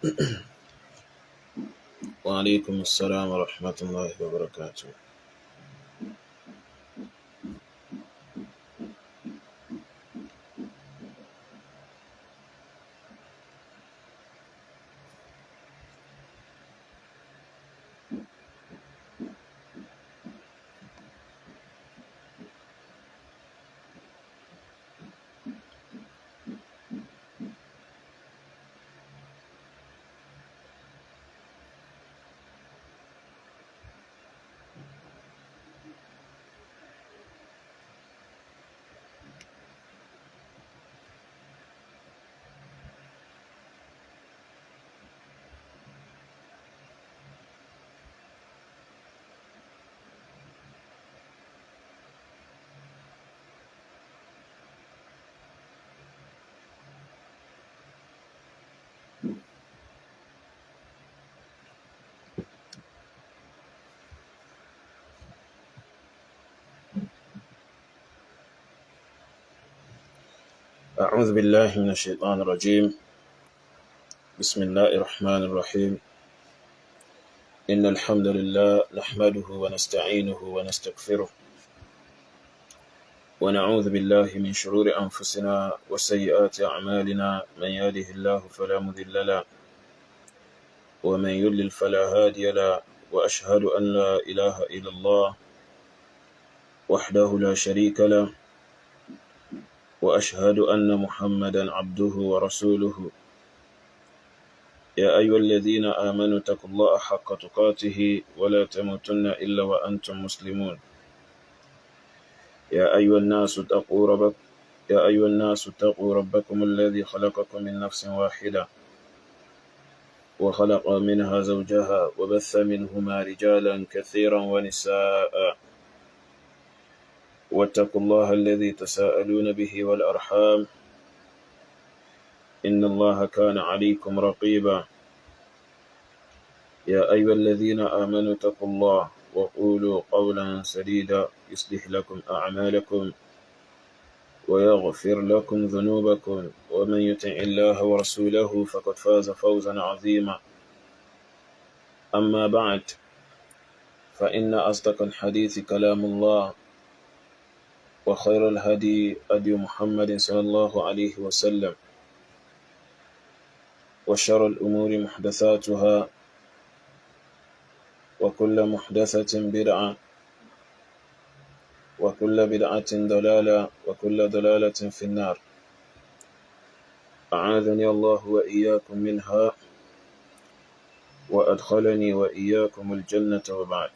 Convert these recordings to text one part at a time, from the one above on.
Wa alaikum assalam wa rahmatullahi wa barakatuh. أعوذ بالله من الشيطان الرجيم. بسم الله الرحمن الرحيم. إن الحمد لله نحمده ونستعينه ونستغفره، ونعوذ بالله من شرور أنفسنا وسيئات أعمالنا. من يهده الله فلا مضل له، ومن يضلل فلا هادي له، وأشهد أن لا إله إلا الله وحده لا شريك له، وأشهد أن محمدا عبده ورسوله. يا أيها الذين آمنوا اتقوا الله حق تقاته ولا تموتن إلا وأنتم مسلمون. يا أيها الناس اتقوا ربك يا أيها الناس اتقوا ربكم الذي خلقكم من نفس واحدة، وخلق منها زوجها، وبث منهما رجالا كثيرا ونساء، واتقوا الله الذي تساءلون به والأرحام، إن الله كان عليكم رقيبا. يا أيها الذين آمنوا اتقوا الله وقولوا قولا سديدا، يصلح لكم أعمالكم ويغفر لكم ذنوبكم، ومن يطع الله ورسوله فقد فاز فوزا عظيما. أما بعد، فإن أصدق الحديث كلام الله، وخير الهدي هدي محمد صلى الله عليه وسلم، وشر الأمور محدثاتها، وكل محدثة بدعة، وكل بدعة ضلالة، وكل ضلالة في النار. أعاذني الله وإياكم منها، وأدخلني وإياكم الجنة. وبعد،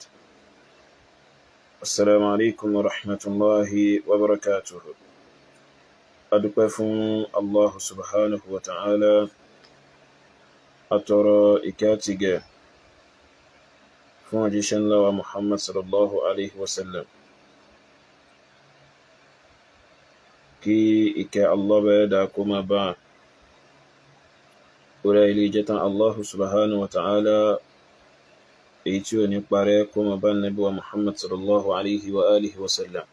السلام عليكم ورحمة الله وبركاته. Adúpẹ́ fún Allah subhanahu wa ta'ala, atọrọ ìkẹ́ àti ìgẹ̀ fún òjíṣẹ́ ńlá wa Muhammad sallallahu alaihi wasallam. Kí ìkẹ́ Allah bẹ́ẹ̀ dá kó máa bá orí ilé jẹ́ tán Allah subhanahu wa ta'ala, èyí tí ó ní parẹ́, kó máa bá Nábì wa Muhammad sallallahu alaihi wa alihi wasallam,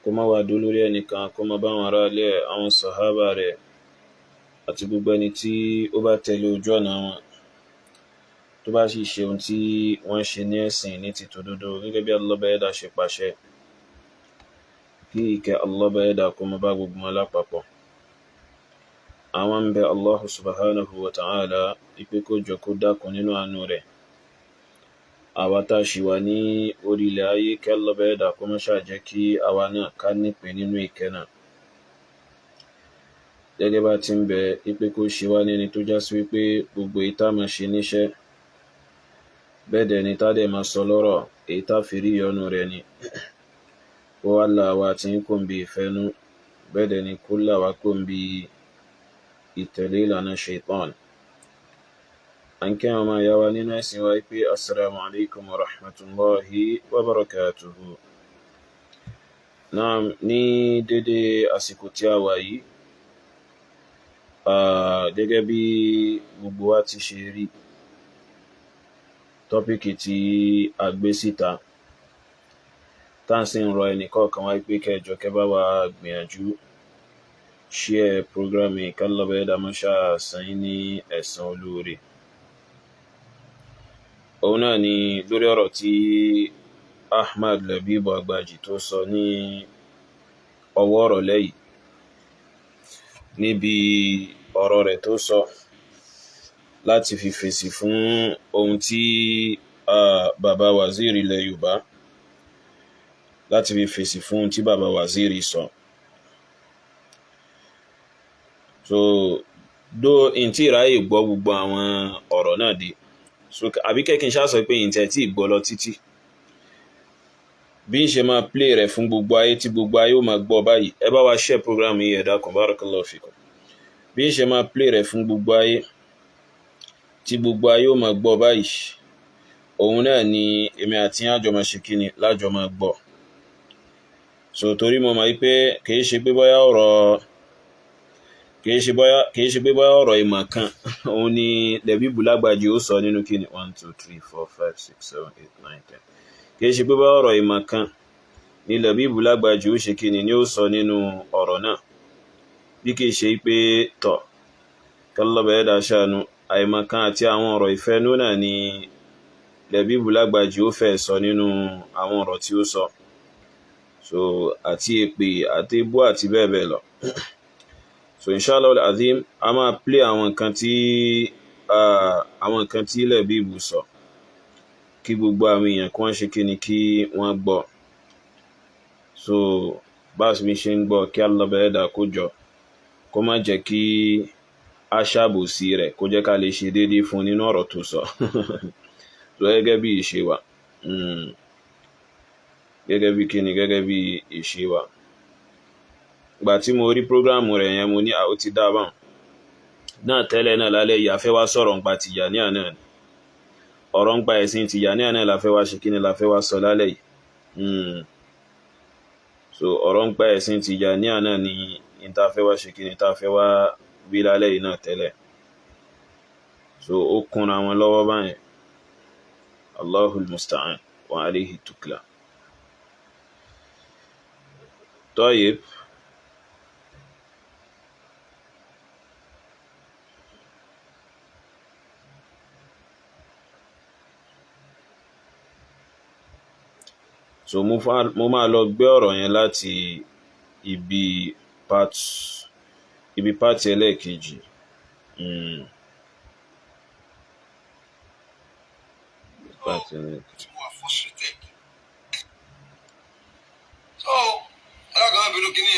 kó má wà dó lórí ẹnìkan, kó má bá wọn ará ilé, àwọn sàhábà rẹ̀ àti gbogbo ẹni tí ó bá tẹ̀lé ojú ọ̀nà wọn, tó bá sì ṣe ohun tí wọ́n ṣe ní ẹ̀sìn ní ti tòdodo gẹ́gẹ́ bí Allah bá ṣe pàṣẹ. Kí ìkẹ́ Allah bá kó má bá gbogbo wọn lápapọ̀. Àwọn ń bẹ Allah subhanahu wa ta'ala ipe kó jọ, kó dákun, nínú àánú rẹ̀, àwa tá a ṣì wà ní orí ilẹ̀ ayé, kí Allah bá kó má ṣáà jẹ́ kí àwa náà ká nípìn nínú ìkẹ́ náà, gẹ́gẹ́ bá ti ń bẹ ipe kó ṣe wá ní ẹni tó já sí wípé gbogbo èyí tá máa ṣe níṣẹ́ bẹ́ẹ̀ dẹ̀ ni tá dẹ̀ máa sọ lọ́rọ̀, èyí tá fi rí ìyọ́nú rẹ̀ ni. Kó wá là wá tí ń kò ń bi ìfẹ́nú, bẹ́ẹ̀ dẹ̀ ni kó là wá kò ń bi ìtẹ̀lé ìlànà shaitan. À ń kí àwọn ọmọ ìyá wa nínú ẹ̀sìn wa pé assalamu alaikum wa rahmatullahi wa barakatuhu. Náà ní dédé àsìkò tí a wà yìí, gẹ́gẹ́ bí gbogbo wa ti ṣe rí topic tí a gbé síta, tá à ń sì ń rọ ẹnì kọ̀ọ̀kan wá pé kẹjọ kẹ́ bá wa gbìyànjú Share program yìí, kálọ̀bẹ̀ ẹ̀dá mọ́ṣá san yín ní ẹ̀san olóore. Òun náà ni lórí ọ̀rọ̀ tí Ahmad Labib Agbaji tó sọ ní ọwọ́ ọ̀rọ̀ lẹ́yìn, níbi ọ̀rọ̀ rẹ̀ tó sọ láti fi fèsì fún ohun tí bàbá waziri ilẹ̀ Yorùbá, láti fi fèsì fún ohun tí bàbá waziri sọ. So dó ntí ìráyè gbọ́ gbogbo àwọn ọ̀rọ̀ náà dé, so àbí kẹ́kí n ṣáà sọ pé ntẹ̀ tí ì gbọ́ lọ títí, bí n ṣe máa play rẹ̀ fún gbogbo ayé tí gbogbo ayé ó máa gbọ́ báyìí. Ẹ bá wa share program yìí, ẹ dákun, barakallahu fikum. Bí n ṣe máa play rẹ̀ fún gbogbo ayé tí gbogbo ayé ó máa gbọ́ báyìí, òun náà ni èmi àti yín àjọ máa ṣe kíni lájọ máa gbọ́. So torí mo mọ̀ pé kìí ṣe pé bóyá ọ̀rọ̀, kìí ṣe bóyá, kìí ṣe pé bóyá ọ̀rọ̀ ìmọ̀ kan òun ni Labib Lagbaji ó sọ nínú kíni 1 2 3 4 5 6 7 8 9 10. Kìí ṣe pé bóyá ọ̀rọ̀ ìmọ̀ kan ni Labib Lagbaji ó ṣe kíni ni ó sọ nínú ọ̀rọ̀ náà, bí kìí ṣe pé tọ̀ kálọ́bẹ̀ ẹ̀dá ṣàánú, àìmọ̀ kan àti àwọn ọ̀rọ̀ ìfẹ́nú náà ni Labib Lagbaji ó fẹ́ sọ nínú àwọn ọ̀rọ̀ tí ó sọ. So àti èpè àti ebú àti bẹ́ẹ̀ bẹ́ẹ̀ lọ. So inshallah al-azim, a máa play àwọn nǹkan tí àwọn nǹkan tí Labib sọ kí gbogbo àwọn èèyàn kí wọ́n ṣe kíni kí wọ́n gbọ́. So bá a sì ṣe ń gbọ́, kí Allah ẹ̀dá kó jọ kó má jẹ́ kí a ṣàbòsí rẹ̀, kó jẹ́ ká lè ṣe déédéé fún nínú ọ̀rọ̀ tó sọ. So gẹ́gẹ́ bí ìṣe wa, gẹ́gẹ́ bí kíni, gẹ́gẹ́ bí ìṣe wa. Ìgbà tí mo rí prógráàmù rẹ̀ yẹn, mo ní ó ti dá báun náà tẹ́lẹ̀ náà lálẹ́ yìí, a fẹ́ wá sọ̀rọ̀ nípa Tìjàníyà náà ni. Ọ̀rọ̀ nípa ẹ̀sìn Tìjàníyà náà la fẹ́ wá ṣe kíni la fẹ́ wá sọ lálẹ́ yìí. So ọ̀rọ̀ nípa ẹ̀sìn Tìjàníyà náà ni n ta fẹ́ wá ṣe kíni ta fẹ́ wá wí lálẹ́ yìí náà tẹ́lẹ̀. So ó kúnra wọn lọ́wọ́ báyẹn. Allahul musta'an wa alayhi tukla. Tayyib. So mo máa lọ gbé ọ̀rọ̀ yẹn láti ibi part ẹlẹ́ẹ̀kejì. Part ẹlẹ́ẹ̀kejì. So alága bínú kíní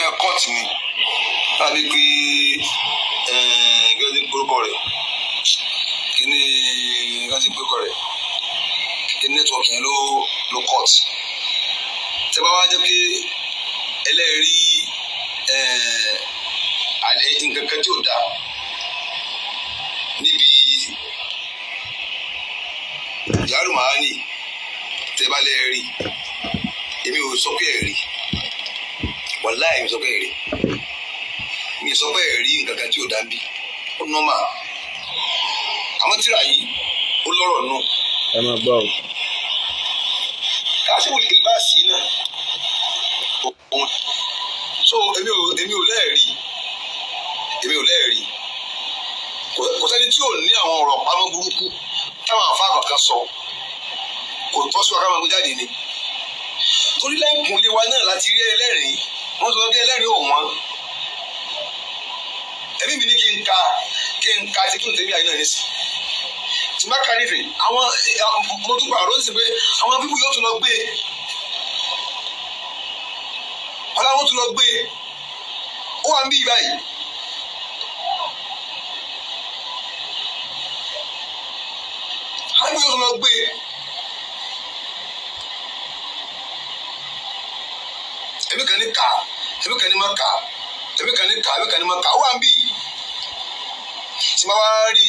yẹn court ni tàbí pé gẹ́gẹ́ gbórúkọ rẹ̀ kíní gẹ́gẹ́ gbórúkọ rẹ̀ kíní network yẹn ló court. Tẹ́ bá wá jẹ́ pé ẹlẹ́rìí àlẹ́ nǹkan kan tí ò dáa níbi Jawahirul Ma'ani, tẹ́ bá lẹ́ rí, èmi ò sọ pé ẹ̀ rí, wàláhì èmi sọ pé ẹ̀ rí, mi sọ pé ẹ̀ rí nǹkan kan tí ò dáa bí, ó nọ́mà. Àmọ́ tíra yìí ó lọ́rọ̀ nù. Ẹ máa gbọ́ o. Kásìkò lè bá sí náà. So èmi ò lẹ́ẹ̀rí, èmi ò lẹ́ẹ̀rí. Kò sẹ́ni tí ò ní àwọn ọ̀rọ̀ pamọ́ burúkú táwọn àfa kankan sọ, kò tọ́ sí wa ká máa gbé jáde ni. Torí lẹ́kùnlé wa náà láti rí ẹlẹ́rìí, wọ́n sọ pé ẹlẹ́rìí ò wọ́n. Ẹ̀mí mi ní kí n ka ti tún tèmi àyè náà nísì. Tí bá ka nífẹ̀ẹ́, àwọn mo tún pàrọ̀ lóṣìṣẹ́ pé àwọn pípù yóò tún lọ gbé. Ọlá wọn tún lọ gbé. Ó wà ń bí báyìí. Àwọn pípù yóò tún lọ gbé. Èmi kàn ní kà, èmi kàn ní má kà, èmi kàn ní kà, èmi kàn ní má kà. Ó wà ń bí. Tí bá wá rí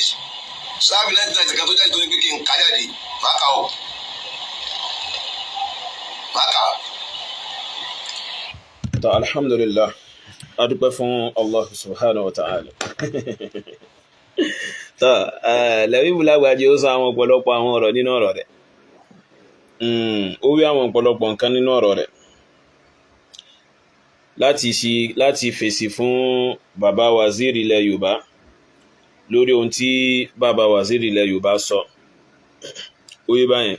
sáàbì 1990 kan tó jáde tó ní pé kí n kà jáde, má kà o. Má kà. Ta alhamdulillah, a dúpẹ́ fún Allah subhanahu wa ta'ala. Ta Labib Lagbaji ó sọ àwọn ọ̀pọ̀lọpọ̀ àwọn ọ̀rọ̀ nínú ọ̀rọ̀ rẹ̀. Ó wí àwọn ọ̀pọ̀lọpọ̀ nǹkan nínú ọ̀rọ̀ rẹ̀. Láti fèsì fún bàbá waziri ilẹ̀ Yorùbá lórí ohun tí bàbá waziri ilẹ̀ Yorùbá sọ. Ó yé báyẹn.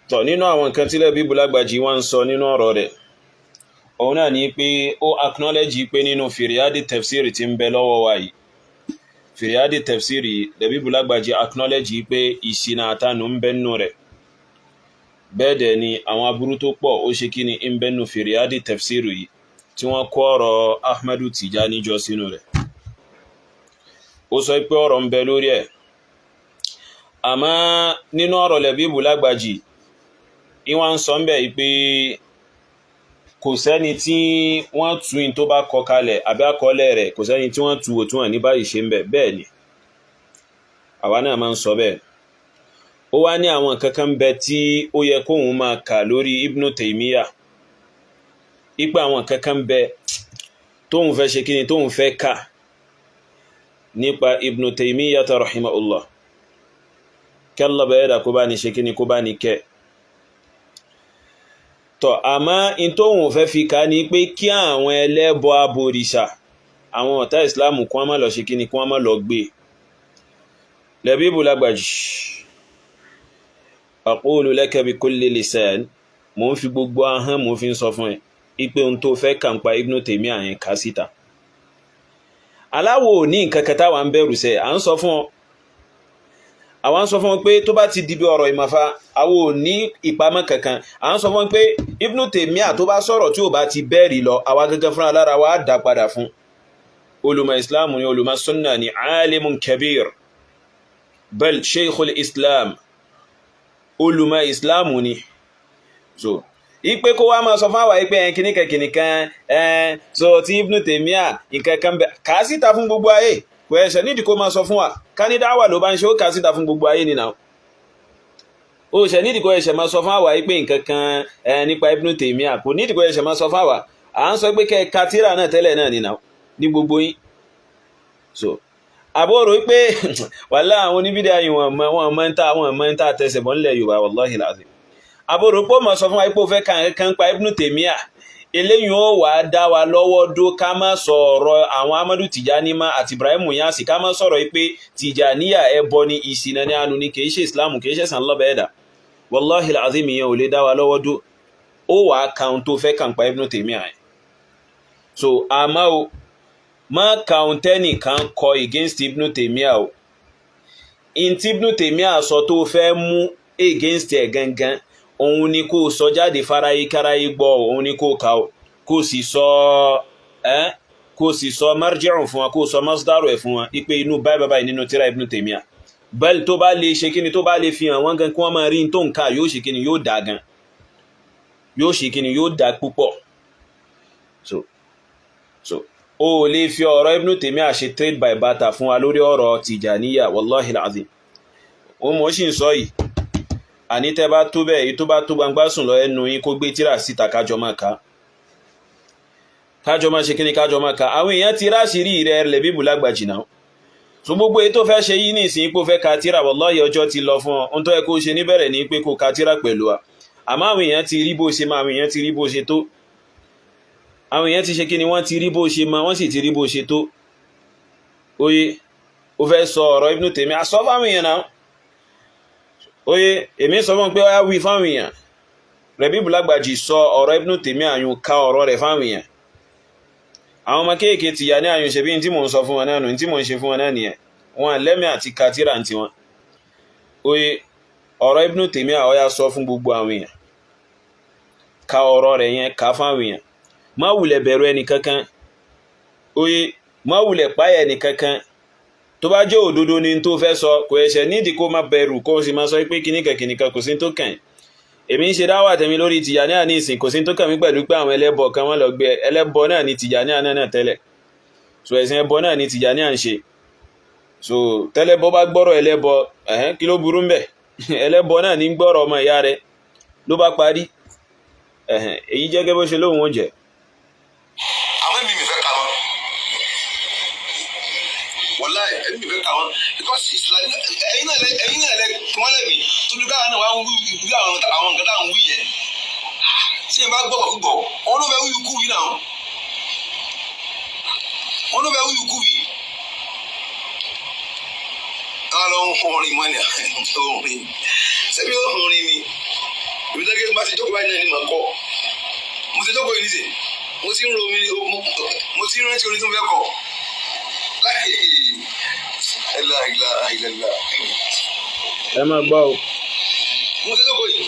Tọ̀, nínú àwọn nǹkan tí Lẹ́bíbù Lágbàjì wọ́n ń sọ nínú ọ̀rọ̀ rẹ̀, òun náà ní pé ó acknowledge pé nínú fìríádì tafsiri tí ń bẹ lọ́wọ́ wa yìí, fìríádì tafsiri, Lẹ́bíbù Lágbàjì acknowledge pé ìṣìnà àtànù ń bẹ nínú rẹ̀. Bẹ́ẹ̀ dẹ̀ ni àwọn aburú tó pọ̀ ó ṣe kí ni ń bẹ nínú fìríádì tafsiri yìí tí wọ́n kó ọ̀rọ̀ Ahmadu Tijani jọ sínú rẹ̀. Ó sọ pé ọ̀rọ̀ ń bẹ lórí ẹ̀. Àmọ́ nínú ọ̀rọ̀ Lẹ́bíbù Lágbàjì, ìwọ̀n ń sọ ń bẹ̀ pé kò sẹ́ni tí wọ́n tú in tó bá kọ kalẹ̀ àbí àkọọ́lẹ̀ rẹ̀, kò sẹ́ni tí wọ́n tú òtún ẹ̀ ní báyìí ṣe ń bẹ̀. Bẹ́ẹ̀ ni àwa náà máa ń sọ bẹ́ẹ̀. Ó wá ní àwọn nǹkan kan bẹ tí ó yẹ kóun máa kà lórí Ibn Taymiyyah, ipa àwọn nǹkan kan bẹ tóun fẹ́ ṣe kí ni tóun fẹ́ kà nípa Ibn Taymiyyah rahimahullah, kẹ́lọ́ bẹ́ẹ̀ dà kó bá ní ṣe kí ni kó bá ní kẹ́ tọ̀. Àmọ́ in tóun fẹ́ fi ká ní pé kí àwọn ẹlẹ́bọ abòrìṣà, àwọn ọ̀tá ìsìláàmù, kí wọ́n má lọ ṣe kí ni kí wọ́n má lọ gbé. Lẹ́bíbù Lágbàjì, aqulu laka bi kulli lisan, mò ń fi gbogbo ahọ́n mò ń fi sọ fún ẹ ipe ohun tó fẹ́ kà ń pa Ibn Taymiyyah yẹn, ká síta. Aláwo ní nǹkan kan táwa ń bẹ̀rù sẹ́. À ń sọ fún ọ, àwọn ń sọ fún wọn pé tó bá ti di bí ọ̀rọ̀ ìmọ̀fà, àwọn ò ní ìpamọ́ kankan. À ń sọ fún wọn pé Ibn Taymiyyah tó bá sọ̀rọ̀ tí ò bá ti bẹ́ẹ̀rì lọ, àwa gangan fúnra lára wa á dá padà fún. Olùmọ̀ Islam ni, olùmọ̀ sunna ni, alimun kabir, bal sheikhul Islam, olùmọ̀ Islam ni. So ipe kó wá máa sọ fún àwa ipe ẹn kìnnìkan kìnnìkan ẹn so tí Ibn Taymiyyah nǹkan kan bẹ, kà á síta fún gbogbo ayé. Kò ẹ̀ṣẹ̀ nídìí kó máa sọ fún wa. Ká ní dáwà ló bá ń ṣe, ó kà á síta fún gbogbo ayé nìyà. Ó ṣẹ̀ nídìí kó ẹ̀ṣẹ̀ máa sọ fún àwa pé nǹkan kan ẹ nípa Ibn Taymiyyah, kò nídìí kó ẹ̀ṣẹ̀ máa sọ fún àwa. À ń sọ pé kẹ́ ka tírà náà tẹ́lẹ̀ náà nìyà ní gbogbo yín. So àbúrò pé wàhálà àwọn oníbídà yìí, wọn mọ ń ta tẹsẹ̀ bọ́ nílẹ̀ Yorùbá, wallahi lazim. Àbúrò pé ó máa sọ fún wa pé ó fẹ́ ka nǹkan pa Ibn Taymiyyah, eléyìí ó wà á dá wa lọ́wọ́ dó ká má sọ ọ̀rọ̀ àwọn Amadu Tijani má àti Ibrahim Inyas, ká má sọ̀rọ̀ pé Tijaniya ẹbọ ni, ìṣìnà ní, anu ni, kìí ṣe Islam, kìí ṣe sàn lọ́bẹ̀ ẹ̀dà. Wallahi azim, ìyẹn ò lè dá wa lọ́wọ́ dó. Ó wà á ka ohun tó fẹ́ kàn pa Ibn Taymiyyah yẹn. So àmọ́ o má ka ohun tẹ́nìkan kọ against Ibn Taymiyyah o. In tí Ibn Taymiyyah sọ tó fẹ́ mú against ẹ̀ gangan, òun ni kó sọ jáde fáráyé káráyé gbọ́. Òun ni kó ka o, kó sì sọ ẹ́, kó sì sọ marji'un fún wa, kó sọ masdaru ẹ̀ fún wa, ipe inú báyìí báyìí nínú tíra Ibn Taymiyyah. Bẹ́ẹ̀ tó bá lè ṣe kíni, tó bá lè fi hàn wọ́n gan kí wọ́n máa rí tó ń ká, yóò ṣe kíni, yóò dá gan, yóò ṣe kíni, yóò dá púpọ̀. So o lè fi ọ̀rọ̀ Ibn Taymiyyah ṣe trade by barter fún wa lórí ọ̀rọ̀ Tijaniya, wallahi alazim. Òun mọ̀ sí ń sọ yìí. Àní tẹ́ bá tó bẹ́ẹ̀, èyí tó bá tó gbangba sùn lọ ẹnu yín, kó gbé tíra síta, kájọ máa ká, kájọ máa ṣe kíni, kájọ máa ká. Àwọn èèyàn ti ráṣìírí rẹ̀ Lẹ́bíbù Lágbàjì náà. So gbogbo èyí tó fẹ́ ṣe yìí ní ìsìn pé ó fẹ́ ka tíra, wallahi ọjọ́ ti lọ fún ọ. Ohun tó yẹ kó ṣe níbẹ̀rẹ̀ ní pé kó ka tíra pẹ̀lú wa. Àmọ́ àwọn èèyàn ti rí bó ṣe máa, àwọn èèyàn ti rí bó ṣe tó, àwọn èèyàn ti ṣe kíni, wọ́n ti rí bó ṣe máa, wọ́n sì ti rí bó ṣe tó. Oye, ó fẹ́ sọ ọ̀rọ̀ Ibn Taymiyyah, àsọ fáwọn èèyàn náà. Oye, èmi sọ fún pé ó yá, wí fáwọn èèyàn. Lẹ́bíbù Lágbàjì, sọ ọ̀rọ̀ Ibn Taymiyyah àyùn, ka ọ̀rọ̀ rẹ̀ fáwọn èèyàn. Àwọn ọmọ kéèké ti yà ní àyùn ṣe bí tí mò ń sọ fún wọn náà nù, tí mò ń ṣe fún wọn náà nìyẹn. Wọn lẹ́mí àti katira ti wọn. Oye, ọ̀rọ̀ Ibn Taymiyyah, ó yá, sọ fún gbogbo àwọn èèyàn, ka ọ̀rọ̀ rẹ̀ yẹn, ká fáwọn èèyàn. Má wulẹ̀ bẹ̀rù ẹnì kankan. Oye, má wulẹ̀ páyà ẹnì kankan. Tó bá jẹ́ òdodo ni tó fẹ́ sọ, kò ẹ̀ṣẹ̀ nídìí kó má bẹ̀rù, kó sì máa sọ pé kíníkan kíníkan, kò sí tó kàn. Èmi ń ṣe dáwà tẹ̀mí lórí Tìjàníyà ní ìsìn, kò sí tó kàn mí pẹ̀lú pé àwọn ẹlẹ́bọ kan wọ́n lọ gbé ẹlẹ́bọ náà ní Tìjàníyà náà tẹ́lẹ̀. So ẹ̀sìn ẹbọ náà ní Tìjàníyà ń ṣe. So tẹ́lẹ́bọ bá gbọ́rọ̀ ẹlẹ́bọ, ẹ̀hẹ́n, kí ló burú ń bẹ̀? Ẹlẹ́bọ náà ní gbọ́rọ̀ ọmọ ìyá rẹ̀, ló bá parí. Ẹ̀hẹ́n, èyí jẹ́ gẹ́gẹ́ bó ṣe lóhun ó jẹ́. Àwọn ẹ̀mí mi fẹ́ ka wọn, wàláì, ẹ̀mí mi fẹ́ ka wọn because Islam, ẹ̀yin náà lẹ kí wọ́n lẹ́mí tóbi káwọn náà wá ń wí àwọn nǹkan táwọn ń wí yẹn. Tí ẹ bá gbọ́ gbọ́, òun ló fẹ́ wíwú kú wí náà, òun ló fẹ́ wíwú kú wí. Ká ló ń orin mọ́ ni orin ṣebí orin ni ibi tó ké bá ti jókòó báyìí náà ni màá kọ́. Mo ti jókòó yìí nísìnyí, mo ti ń ro omi, mo ti ń rántí orin tó fẹ́ kọ láì ẹ̀là ìlà ìlà. Ẹ máa gbọ́ o. Mo ti jókòó yìí,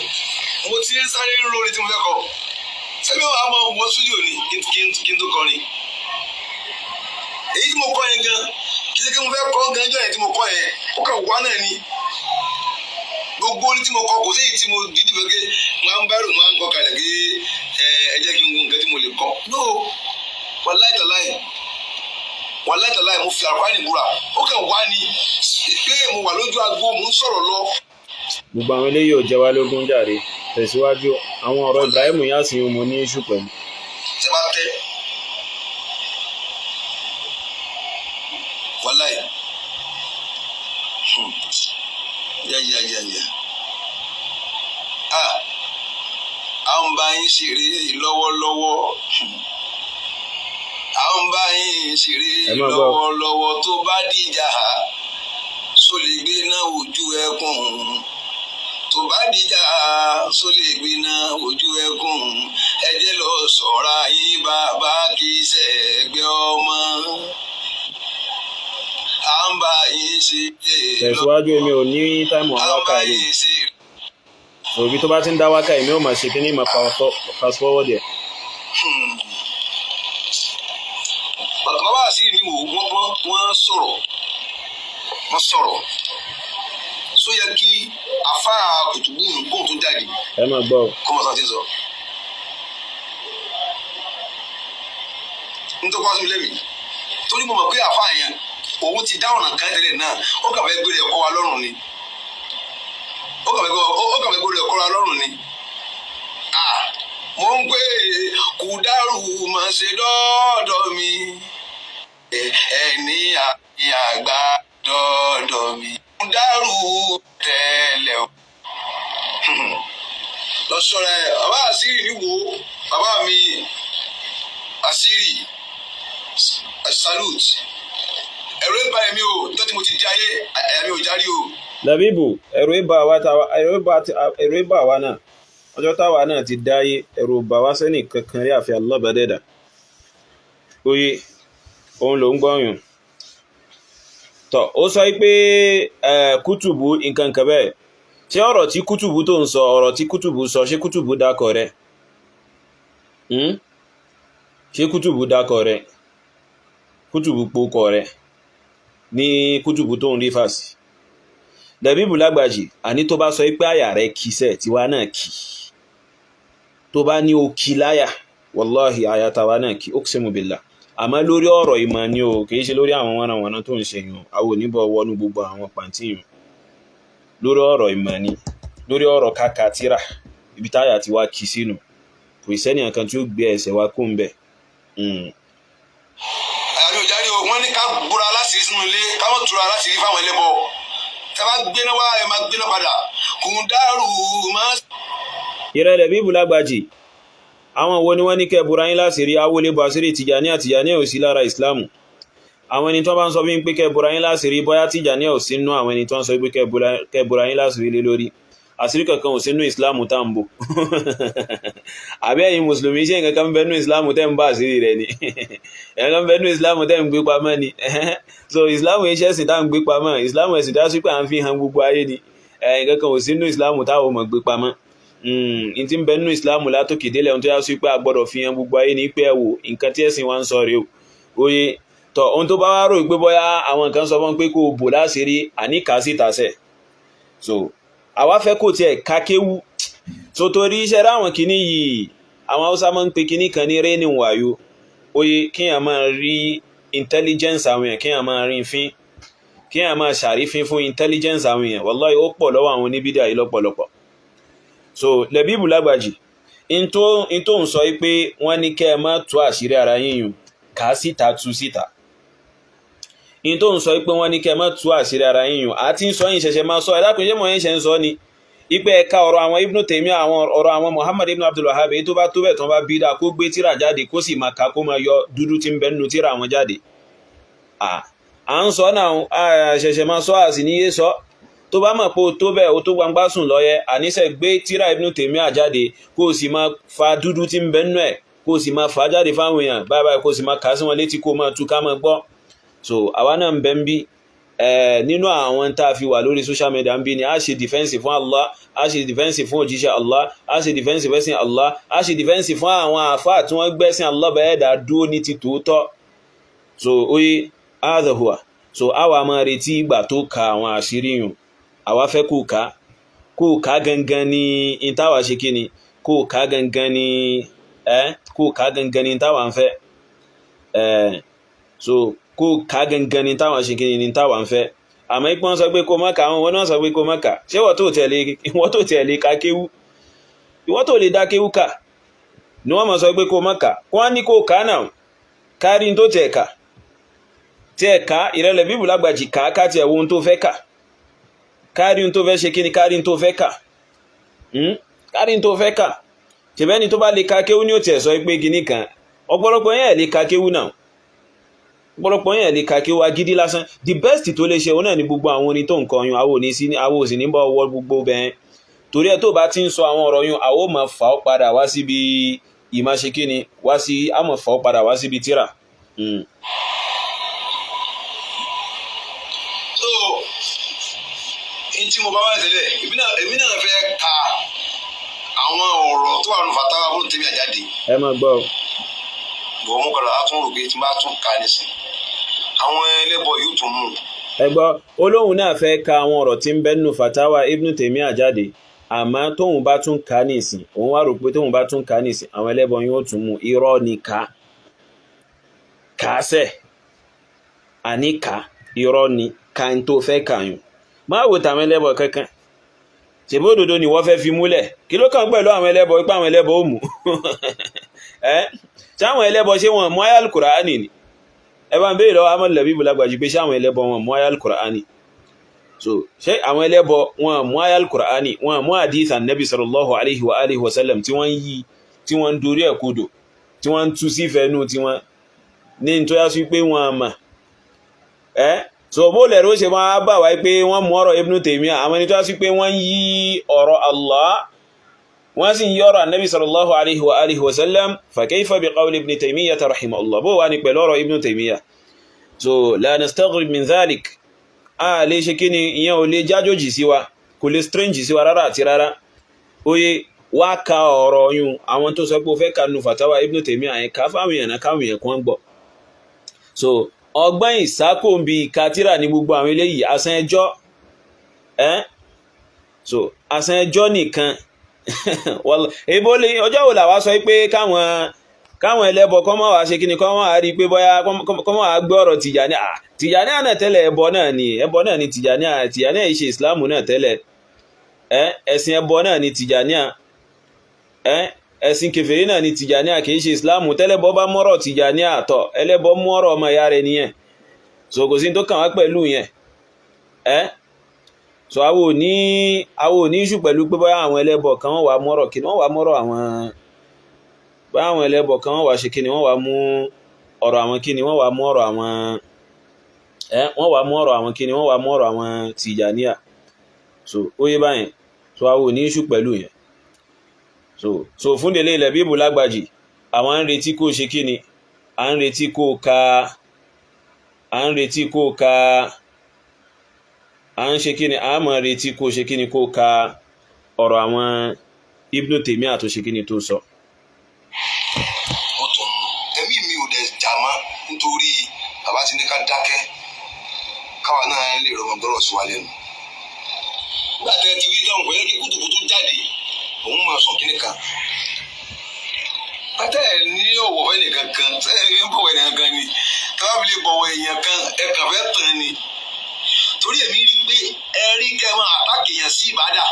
mo ti ń sáré ń ro orin tí mo fẹ́ kọ. Ṣebí wàá máa wọ studio ni kí n tó kọrin èyí tí mo kọ yẹn gan? Kì í ṣe kí mo fẹ́ kọ́ gan jọ yẹn tí mo kọ yẹn, ó kàn wá náà ni. Gbogbo orin tí mo kọ, kò sí èyí tí mo dídì fẹ́ pé máa ń bẹ̀rù, máa ń kọ kalẹ̀ pé ẹ jẹ́ kí n wo nǹkan tí mo lè kọ. No, wàláì tàláì, wàláì tàláì, mo fi àlùkùránì búra, ó kàn wá ni pé mo wà lójú agbo, mo ń sọ̀rọ̀ lọ. Gbogbo àwọn eléyìí ò jẹ wá lógún jàre, tẹ̀síwájú. Àwọn ọ̀rọ̀ Ibrahim Inyas mo ní iṣu pẹ̀lú. Tẹ bá tẹ, wàláì, yá yá yá yá, ah, à ń bá yín ṣeré lọ́wọ́lọ́wọ́, à ń bá yín ṣeré Ẹ máa gbọ́. lọ́wọ́lọ́wọ́. Tó bá dìjà, sólè gbé náà ojú ẹkùn. Tó bá dìjà, sólè gbé náà ojú ẹkùn. Ẹ jẹ́ lọ ṣọ́ra yín, bàbá kì í ṣẹ̀gbẹ́ ọmọ. À ń bá yín ṣeré. Tẹ̀síwájú, èmi ò ní time À ń àwọn wákà bá yìí. yín ṣeré. Òbí tó bá ti ń dá wákà, èmi ò máa ṣe kíní, máa fast forward ẹ̀. Bàbá àṣírí ni wò wọ́n sọ̀rọ̀, wọ́n sọ̀rọ̀ só yẹ kí àfa kùtùbù kóun tó jáde. Ẹ máa gbọ́ o. Kó mọ̀ sá ti sọ. Nítorí wá sí mi lẹ́mìí, torí mo mọ̀ pé àfa yẹn, òun ti dá ọ̀nà kan tẹ́lẹ̀ náà, ó kàn fẹ́ gbé rẹ̀ kọ́ wa lọ́rùn ni. Ó kàn fẹ́ gbé rẹ̀ kọ́ wa lọ́rùn ni. Ah, mo ń pè kùdárù mà ṣe dọ́ọ̀dọ̀ mi, ẹni àgbà dọ́ọ̀dọ̀ mi, kùdárù tẹ́lẹ̀ o. Lọ sọ̀rọ̀ ẹ̀, bàbá àṣírí ni wo, bàbá mi àṣírí, salute. Ẹ̀rọ ń bá ẹ̀mí o, nítorí mo ti di ayé ẹ̀mí ò járí o. Labibu, ẹ̀rù ìbà wa ta ẹ̀rù ìbà wa náà, ọjọ́ táwa náà ti dáyé, ẹ̀rù bà wá sẹ́nì kankan rí àfi Allah bá dẹ́dà. Oye òun ló ń gbọ́yùn tọ́, ó sọ pé kútùbù nǹkan kan bẹ́ẹ̀. Ṣé ọ̀rọ̀ tí kútùbù tó ń sọ, ọ̀rọ̀ tí kútùbù sọ, ṣé kútùbù dákọ̀ rẹ̀? Ṣé kútùbù dákọ̀ rẹ̀? Kútùbù pokọ̀ rẹ̀ ní kútùbù tó ń rí fàṣì. Lẹ̀bíbù lágbàjì, àní tó bá sọ pé àyà rẹ̀ kìíṣẹ́, tiwa náà kì. Tó bá ní o kì láyà, wàláhì, àyà tàwa náà kì, uqsimu billah. Àmọ́ lórí ọ̀rọ̀ ìmọ̀ ni o, kìí ṣe lórí àwọn wọ́nàwọ́nà tó ń ṣe yàn, àwọn oníbọ̀ wọnú gbogbo àwọn pàǹtí yàn. Lórí ọ̀rọ̀ ìmọ̀ ni, lórí ọ̀rọ̀ kàkà tíra, ibi táyà ti wá kì sínú, kò sẹ́ni kan tí ó gbé ẹsẹ̀ wa kó ń bẹ̀. Àyàfi òjárí o. Wọ́n ní ká búra láṣìírí sínú ilé, ká mọ̀ túra láṣìírí fáwọn ẹlẹ́bọ. Tá a bá gbéná wá, ẹ máa gbéná padà. Kùndàrú máa. Ìrẹ̀lẹ̀ bíbù lágbàjì, àwọn wo ni wọ́n ní kẹ́ búra yín láṣìírí? Awolé bu àṣírí Tìjàníyà, Tìjàníyà ò sí lára ìsìláàmù. Àwọn ẹni tó bá ń sọ bí ń pé kẹ́ búra yín láṣìírí, bóyá Tìjàníyà ò sínú àwọn ẹni tó ń sọ pé kẹ́ búra yín láṣìírí lé lórí. Àṣírí kankan ò sínú ìsìláàmù tá ń bò. Àbí ẹ̀yin mùsùlùmí, ṣé nǹkan kan ń bẹ nínú ìsìláàmù tẹ́ ń bá àṣírí rẹ̀ ni? Nǹkan kan ń bẹ nínú ìsìláàmù tẹ́ ń gbé pamọ́ ni? So ìsìláàmù iṣẹ́ ẹ̀sìn tá ń gbé pamọ́, ìsìláàmù ẹ̀sìn tá sí pé à ń fi hàn gbogbo ayé ni. Nǹkan kan ò sínú ìsìláàmù táwọn ò mọ̀ gbé pamọ́. N tí ń bẹ nínú ìsìláàmù látòkè délẹ̀, ohun tó yá sí pé a gbọ́dọ̀ fi hàn gbogbo ayé ní pé ẹ wò nǹkan tí ẹ̀sìn wa ń sọ rèé o. Oye tọ, ohun tó bá wá rò pé bóyá àwọn nǹkan sọ fún pé kó o bò láṣìírí, àní kà á síta sẹ̀. So àwa fẹ́ kó tiẹ̀ ká kéwú. So torí iṣẹ́ ráwọn kinní yìí, àwọn Haúsá máa ń pe kinní kan ní raining wàyó. Oye, kíyàn máa rí intelligence àwọn èèyàn, kíyàn máa rí fín, kíyàn máa ṣàrífín fún intelligence àwọn èèyàn, wallahi, ó pọ̀ lọ́wọ́ àwọn oníbídà yìí lọ́pọ̀lọpọ̀. So Lẹ́bíbù lágbàjì, in tó ń sọ pé wọ́n ní kẹ́ ẹ má tú àṣírí ara yín yùn, kà á síta, tú síta. In tó ń sọ pé wọ́n ní kẹ́ ẹ má tú àṣírí ara yín yùn, àti ń sọ yín ṣẹ̀ṣẹ̀ máa sọ. Ẹ dákun, ṣé mo yín ṣe ń sọ ni? Ipe ẹ̀ka ọ̀rọ̀ àwọn Ibn Taymiyyah, àwọn ọ̀rọ̀ àwọn Muhammad ibn Abdul Wahhab, èyí tó bá tó bẹ̀ tán bá bí dáa kó gbé tíra jáde, kó sì máa ka, kó máa yọ dúdú tí ń bẹ nínú tíra àwọn jáde. À ń sọ náà, ṣẹ̀ṣẹ̀ máa sọ àsì níyé sọ. Tó bá mọ̀ pé o tó bẹ́ẹ̀, o tó gbangba sùn lọ́yẹ, àníṣe gbé tíra Ibn Taymiyyah jáde, kó o sì máa fa dúdú tí ń bẹ nínú ẹ̀, kó o sì máa fà á jáde fáwọn èèyàn báyìí báyìí, kó o sì máa kà á sí wọn létí, kó o máa tú ká máa gbọ́. So àwa náà ń bẹ ń bí nínú àwọn tá a fi wà lórí social media ń bí ni a ṣe defense fún Allah, a ṣe defense fún òjíṣẹ́ Allah, a ṣe defense fẹ́sìn Allah, a ṣe defense fún àwọn àfáà tí wọ́n gbẹ́sìn Allah bẹ́ẹ̀ dá dúró ní ti tòótọ́. So oye hadha huwa. So àwa máa retí ìgbà tó ka àwọn àṣírí yùn. Àwa fẹ́ kó ká, kó ká gangan ní ìtawà ṣe kí ni, kó ká gangan ní kó ká gangan ní ìtawà ń fẹ́. So kó ká gangan ní táwọn ṣe kí ni táwọn ń fẹ́. Àmọ́ ipò wọn sọ pé kó má kà, àwọn wọn náà sọ pé kó má kà. Ṣé ìwọ́n tó tẹ̀lé ka kéwú, ìwọ́n tó lè dá kéwú kà ni wọ́n mọ̀ sọ pé kó má kà? Kó wọ́n ní kó kà náà, kárí tó tẹ̀ kà, tí ẹ̀ ká ìrẹ̀lẹ̀ bíbù lágbàjì ká, ká tiẹ̀ wo ohun tó fẹ́ kà, kárí tó fẹ́ ṣe kí ni, kárí tó fẹ́ kà, kárí tó fẹ́ kà. Ṣèbẹ́ni tó bá lè ka kéwú ní ó tiẹ̀ sọ pé kinní kan. Ọ̀pọ̀lọpọ̀ yẹn lè ka kéwú náà, ọ̀pọ̀lọpọ̀ yẹn lè ka kéwú, agídí lásán. The best tó lè ṣe òun náà ni gbogbo àwọn orin tó ń kọ yun. Àwọn òní sí, àwọn òsì ní bọ́ wọ gbogbo bẹ́ẹ̀, torí ẹ tó bá ti ń sọ àwọn ọ̀rọ̀ yun, àwọn ò máa fà ó padà wá síbi ìmáṣe kíni, wá sí àmọ̀ fà ó padà wá síbi tíra. So n tí mo bá wà tẹ́lẹ̀, èmi náà fẹ́ ka àwọn ọ̀rọ̀ tó wà nínú fatawa Ibn Taymiyyah jáde. Ẹ máa gbọ́. Bọ̀ mo kọ̀dọ̀ á tún rò pé tí n bá tún ka nísìn, àwọn ẹlẹ́bọ yóò tún mú un. Ẹ gbọ́, olóhùn náà fẹ́ ka àwọn ọ̀rọ̀ tí ń bẹ nínú fatawa Ibn Taymiyyah jáde, àmọ́ tóun bá tún ka nísìn, òun wá rò pé tóun bá tún ka nísìn, àwọn ẹlẹ́bọ yóò tún mú. Irọ́ ni. Ká kàásẹ̀ àní ká, irọ́ ni. Ká n tó fẹ́ kà yùn, má wò tàwọn ẹlẹ́bọ kankan. Ṣèbí òdodo ni wọ́n fẹ́ fi múlẹ̀? Kí ló kàn pẹ̀lú àwọn ẹlẹ́bọ ipá àwọn ẹlẹ́bọ ó mú ẹ́? Ṣáwọn ẹlẹ́bọ ṣé wọn mú ayal Kùránì ni? Ẹ bá ń béèrè lọ́wọ́ Ahmad Labib Lágbàjì pé ṣáwọn ẹlẹ́bọ wọn mú ayal Kùránì? So ṣé àwọn ẹlẹ́bọ wọn mú ayal Kùránì, wọn mú hadith Annabi sallallahu alaihi wa alihi wa sallam, tí wọ́n yí, tí wọ́n ń dorí ẹ̀ kodò, tí wọ́n ń tú sí ìfẹ́nú tí wọ́n ní tó yá sí pé wọ́n mà ẹ́? So bó lẹ̀rọ ṣe máa bà wáyé pé wọ́n mú ọ̀rọ̀ Ibn Taymiyyah, àwọn ẹni tó yá sí pé wọ́n yí ọ̀rọ̀ Allah, wọ́n sì yí ọ̀rọ̀ Annabi sallallahu alaihi wa alihi wa sallam? Fa kayfa bi qawli Ibn Taymiyyah rahimahullah? Bó wà ní pẹ̀lú ọ̀rọ̀ Ibn Taymiyyah? So la nastaghrib min dhalik. A lè ṣe kí ni, ìyẹn ò lè jájòjì sí wa, kò lè strange sí wa rárá àti rárá. Oye, wá ka ọ̀rọ̀ yun, àwọn tó sọ pé o fẹ́ ka nu fatawa Ibn Taymiyyah yẹn, ká fáwọn èèyàn náà, káwọn èèyàn kan gbọ́. So ọgbọ́n ìsákòǹbi ìkatírà ní gbogbo àwọn eléyìí, asán ẹjọ́ ẹ́. So asán ẹjọ́ nìkan. Ebo lè ọjọ́ wo làwa sọ pé káwọn ẹlẹ́bọ kọ́ mọ́ wá ṣe kí ni, kọ́ mọ́ wá rí i pé bóyá kọ́ mọ́ wá gbé ọ̀rọ̀ Tìjàní. Tìjàní àná tẹ́lẹ̀, ẹbọ náà ni, ẹbọ náà ni Tìjàní. Tìjàní àyè ṣe ìsìláàmù náà tẹ́lẹ̀. Ẹ̀sìn ẹbọ náà ni Tìjàní, ẹ̀sìn kèfèrí náà ni Tìjàní, kì í ṣe ìsìláàmù tẹ́lẹ̀. Bọ́ bá mọ́rọ̀ Tìjàní àtọ̀, ẹlẹ́bọ mọ́rọ̀ ọmọ ìyá rẹ̀ nìyẹn. So kò sí tó kàn wá pẹ̀lú yẹn. So àwọn ò ní issue pẹ̀lú pé bóyá àwọn ẹlẹ́bọ kan wọ́n wá mọ́rọ̀ kí wọ́n wá mọ́rọ̀ àwọn, bóyá àwọn ẹlẹ́bọ kan wọ́n wá ṣe kí ni, wọ́n wá mú ọ̀rọ̀ àwọn kí ni, wọ́n wá mú ọ̀rọ̀ àwọn, wọ́n wá mú ọ̀rọ̀ àwọn kí ni, wọ́n wá mú ọ̀rọ̀ àwọn Tìjàníyà. So ó yé báyẹn. So àwọn ò ní issue pẹ̀lú yẹn. So fún délé ilẹ̀ bíbù lágbàjì, àwọn ń retí kó ṣe kí ni, à ń retí kó ka, à ń retí kó ka, à ń ṣe kí ni, à máa retí kó ṣe kí ni, kó ka ọ̀rọ̀ àwọn Ibn Taymiyyah tó ṣe kí ni, tó sọ. Wọ́n tún mú ẹ̀mí mi ò dẹ̀ jà mọ́, nítorí bàbá ti ní ká dákẹ́, káwa náà lè rọmọ gbọ́rọ̀ sí wa lẹ́nu. Nígbà tẹ́ ti wí dáhùn, kò yẹ kí kùtùkùtù jáde, òun máa sọ kíní kan. Pátá ẹ̀ ní ọ̀wọ̀ fẹ́ nìkan kan, ẹ̀ ń bọ̀wọ̀ ẹnìkan kan ni, tọ́wọ́ fi lè bọ̀wọ̀ èèyàn kan, ẹ̀ kàn fẹ́ tàn ni. Torí èmi rí i pé ẹ rí kẹ́ máa attack èèyàn sí ìbádà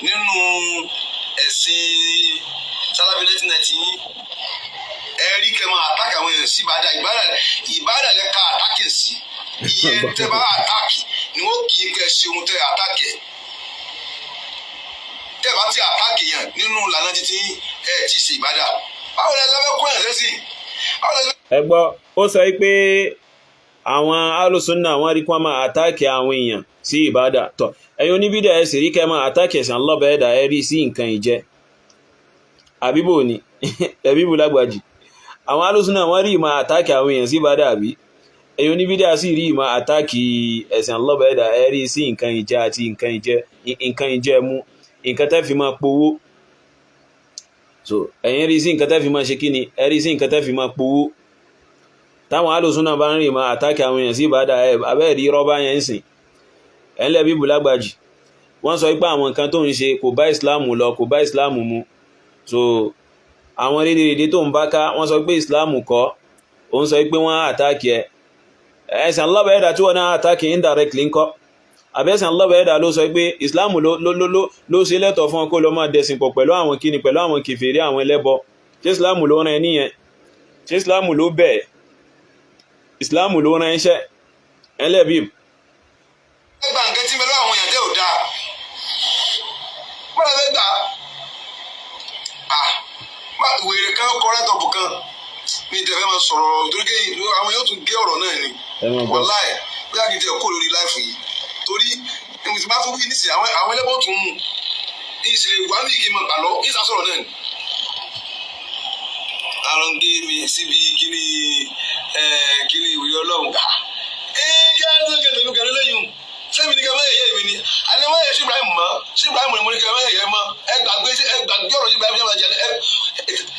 nínú ẹ̀sìn Salafi 1990 yín, ẹ rí kẹ́ máa attack àwọn èèyàn sí ìbádà. Ìbádà, ìbádà lẹ ká attack sí. Iye tẹ́ bá attack ni wọ́n kì í kẹ́ ṣe ohun tẹ́ attack ẹ̀. Tẹ́ ẹ bá ti attack yẹn nínú ìlànà títí, ẹ ti ṣe ìbádà. Báwo lẹ lọ́fẹ́ kó yẹn sẹ́sìn? Báwo lẹ Ẹ gbọ́, ó sọ pé àwọn alùsùnà, wọ́n rí kí wọ́n máa attack àwọn èèyàn sí ìbádà. Tọ̀, ẹ̀yin oníbídà, ẹ sì rí kẹ́ máa attack ẹ̀sìn Allah bẹ́ẹ̀dà, ẹ rí sí nǹkan ìjẹ àbíbò ni ẹ̀bíbù lágbàjì. Àwọn alùsùnà, wọ́n rí máa attack àwọn èèyàn sí ìbádà, àbí? Ẹ̀yin oníbídà sì rí máa attack ẹ̀sìn Allah bẹ́ẹ̀dà, ẹ rí sí nǹkan ìjẹ àti nǹkan ìjẹ, nǹkan ìjẹ mú, nǹkan tẹ́ fi máa powó. So ẹ̀yin rí sí nǹkan tẹ́ fi máa ṣe kíni, ẹ rí sí nǹkan tẹ́ fi máa powó. Táwọn alùsùnà bá ń rìn máa attack àwọn èèyàn sí ìbádà, ẹ abẹ́ rí rọ́bà yẹn ń sìn ẹ̀ ń lẹ́ bíbù lágbàjì. Wọ́n sọ pé àwọn nǹkan tó ń ṣe kò bá ìsìláàmù lọ, kò bá ìsìláàmù mu. So àwọn rédèrèdè tó ń bá ká, wọ́n sọ pé ìsìláàmù kọ́. Òun sọ pé wọ́n attack ẹ̀, ẹ̀sìn Allah ẹ̀dà tí wọ́n náà attack indirectly ńkọ́? Àbẹ́sìn Allah ẹ̀dà ló sọ pé ìsìláàmù ló ṣe lẹ́tọ̀ fún ọ kó lọ máa dẹ̀sìn pọ̀ pẹ̀lú àwọn kíni, pẹ̀lú àwọn kèfèrí, àwọn ẹlẹ́bọ? Ṣé ìsìláàmù ló rán ẹ níyẹn? Ṣé ìsìláàmù ló bẹ̀? Ìsìláàmù ló rán iṣẹ́ ẹlẹ́bí? Fẹ́ gba nǹkan tí ń bẹ lọ́wọ́ àwọn èèyàn tẹ́ ò dáa? Báwo lẹ fẹ́ gbà á? Wèrè kan kọ́ rẹ́tọ̀pù kan ní ìtẹ̀fẹ́ máa sọ̀rọ̀ torí pé àwọn yóò tún gé ọ̀rọ̀ náà ni. Ẹ máa gbọ́. Wàláì, bóyá kì í tẹ̀ kó lórí live yìí, torí níbi tí bá tún wí nísìnyí, àwọn ẹlẹ́bọ̀ tún mú ìsìlẹ̀ wà ní ìkí máa gbà lọ ìsà sọ̀rọ̀ náà ni. Àrùn gé mi síbi kíní kíní ìwé ọlọ́run ká ẹ jẹ́ àdúgbò kẹtẹ̀lú kẹrẹ lẹ́yìn sẹ́mi ní kẹ́ máa yẹ̀yẹ́ mi ni àní máa yẹ sí Ibrahim mọ́, sí Ibrahim ni mo ní kẹ́ máa yẹ̀yẹ́ mọ́. Ẹ gbàgbé, ẹ gbàgbé ọ̀rọ̀ sí Ibrahim yẹn máa jẹ.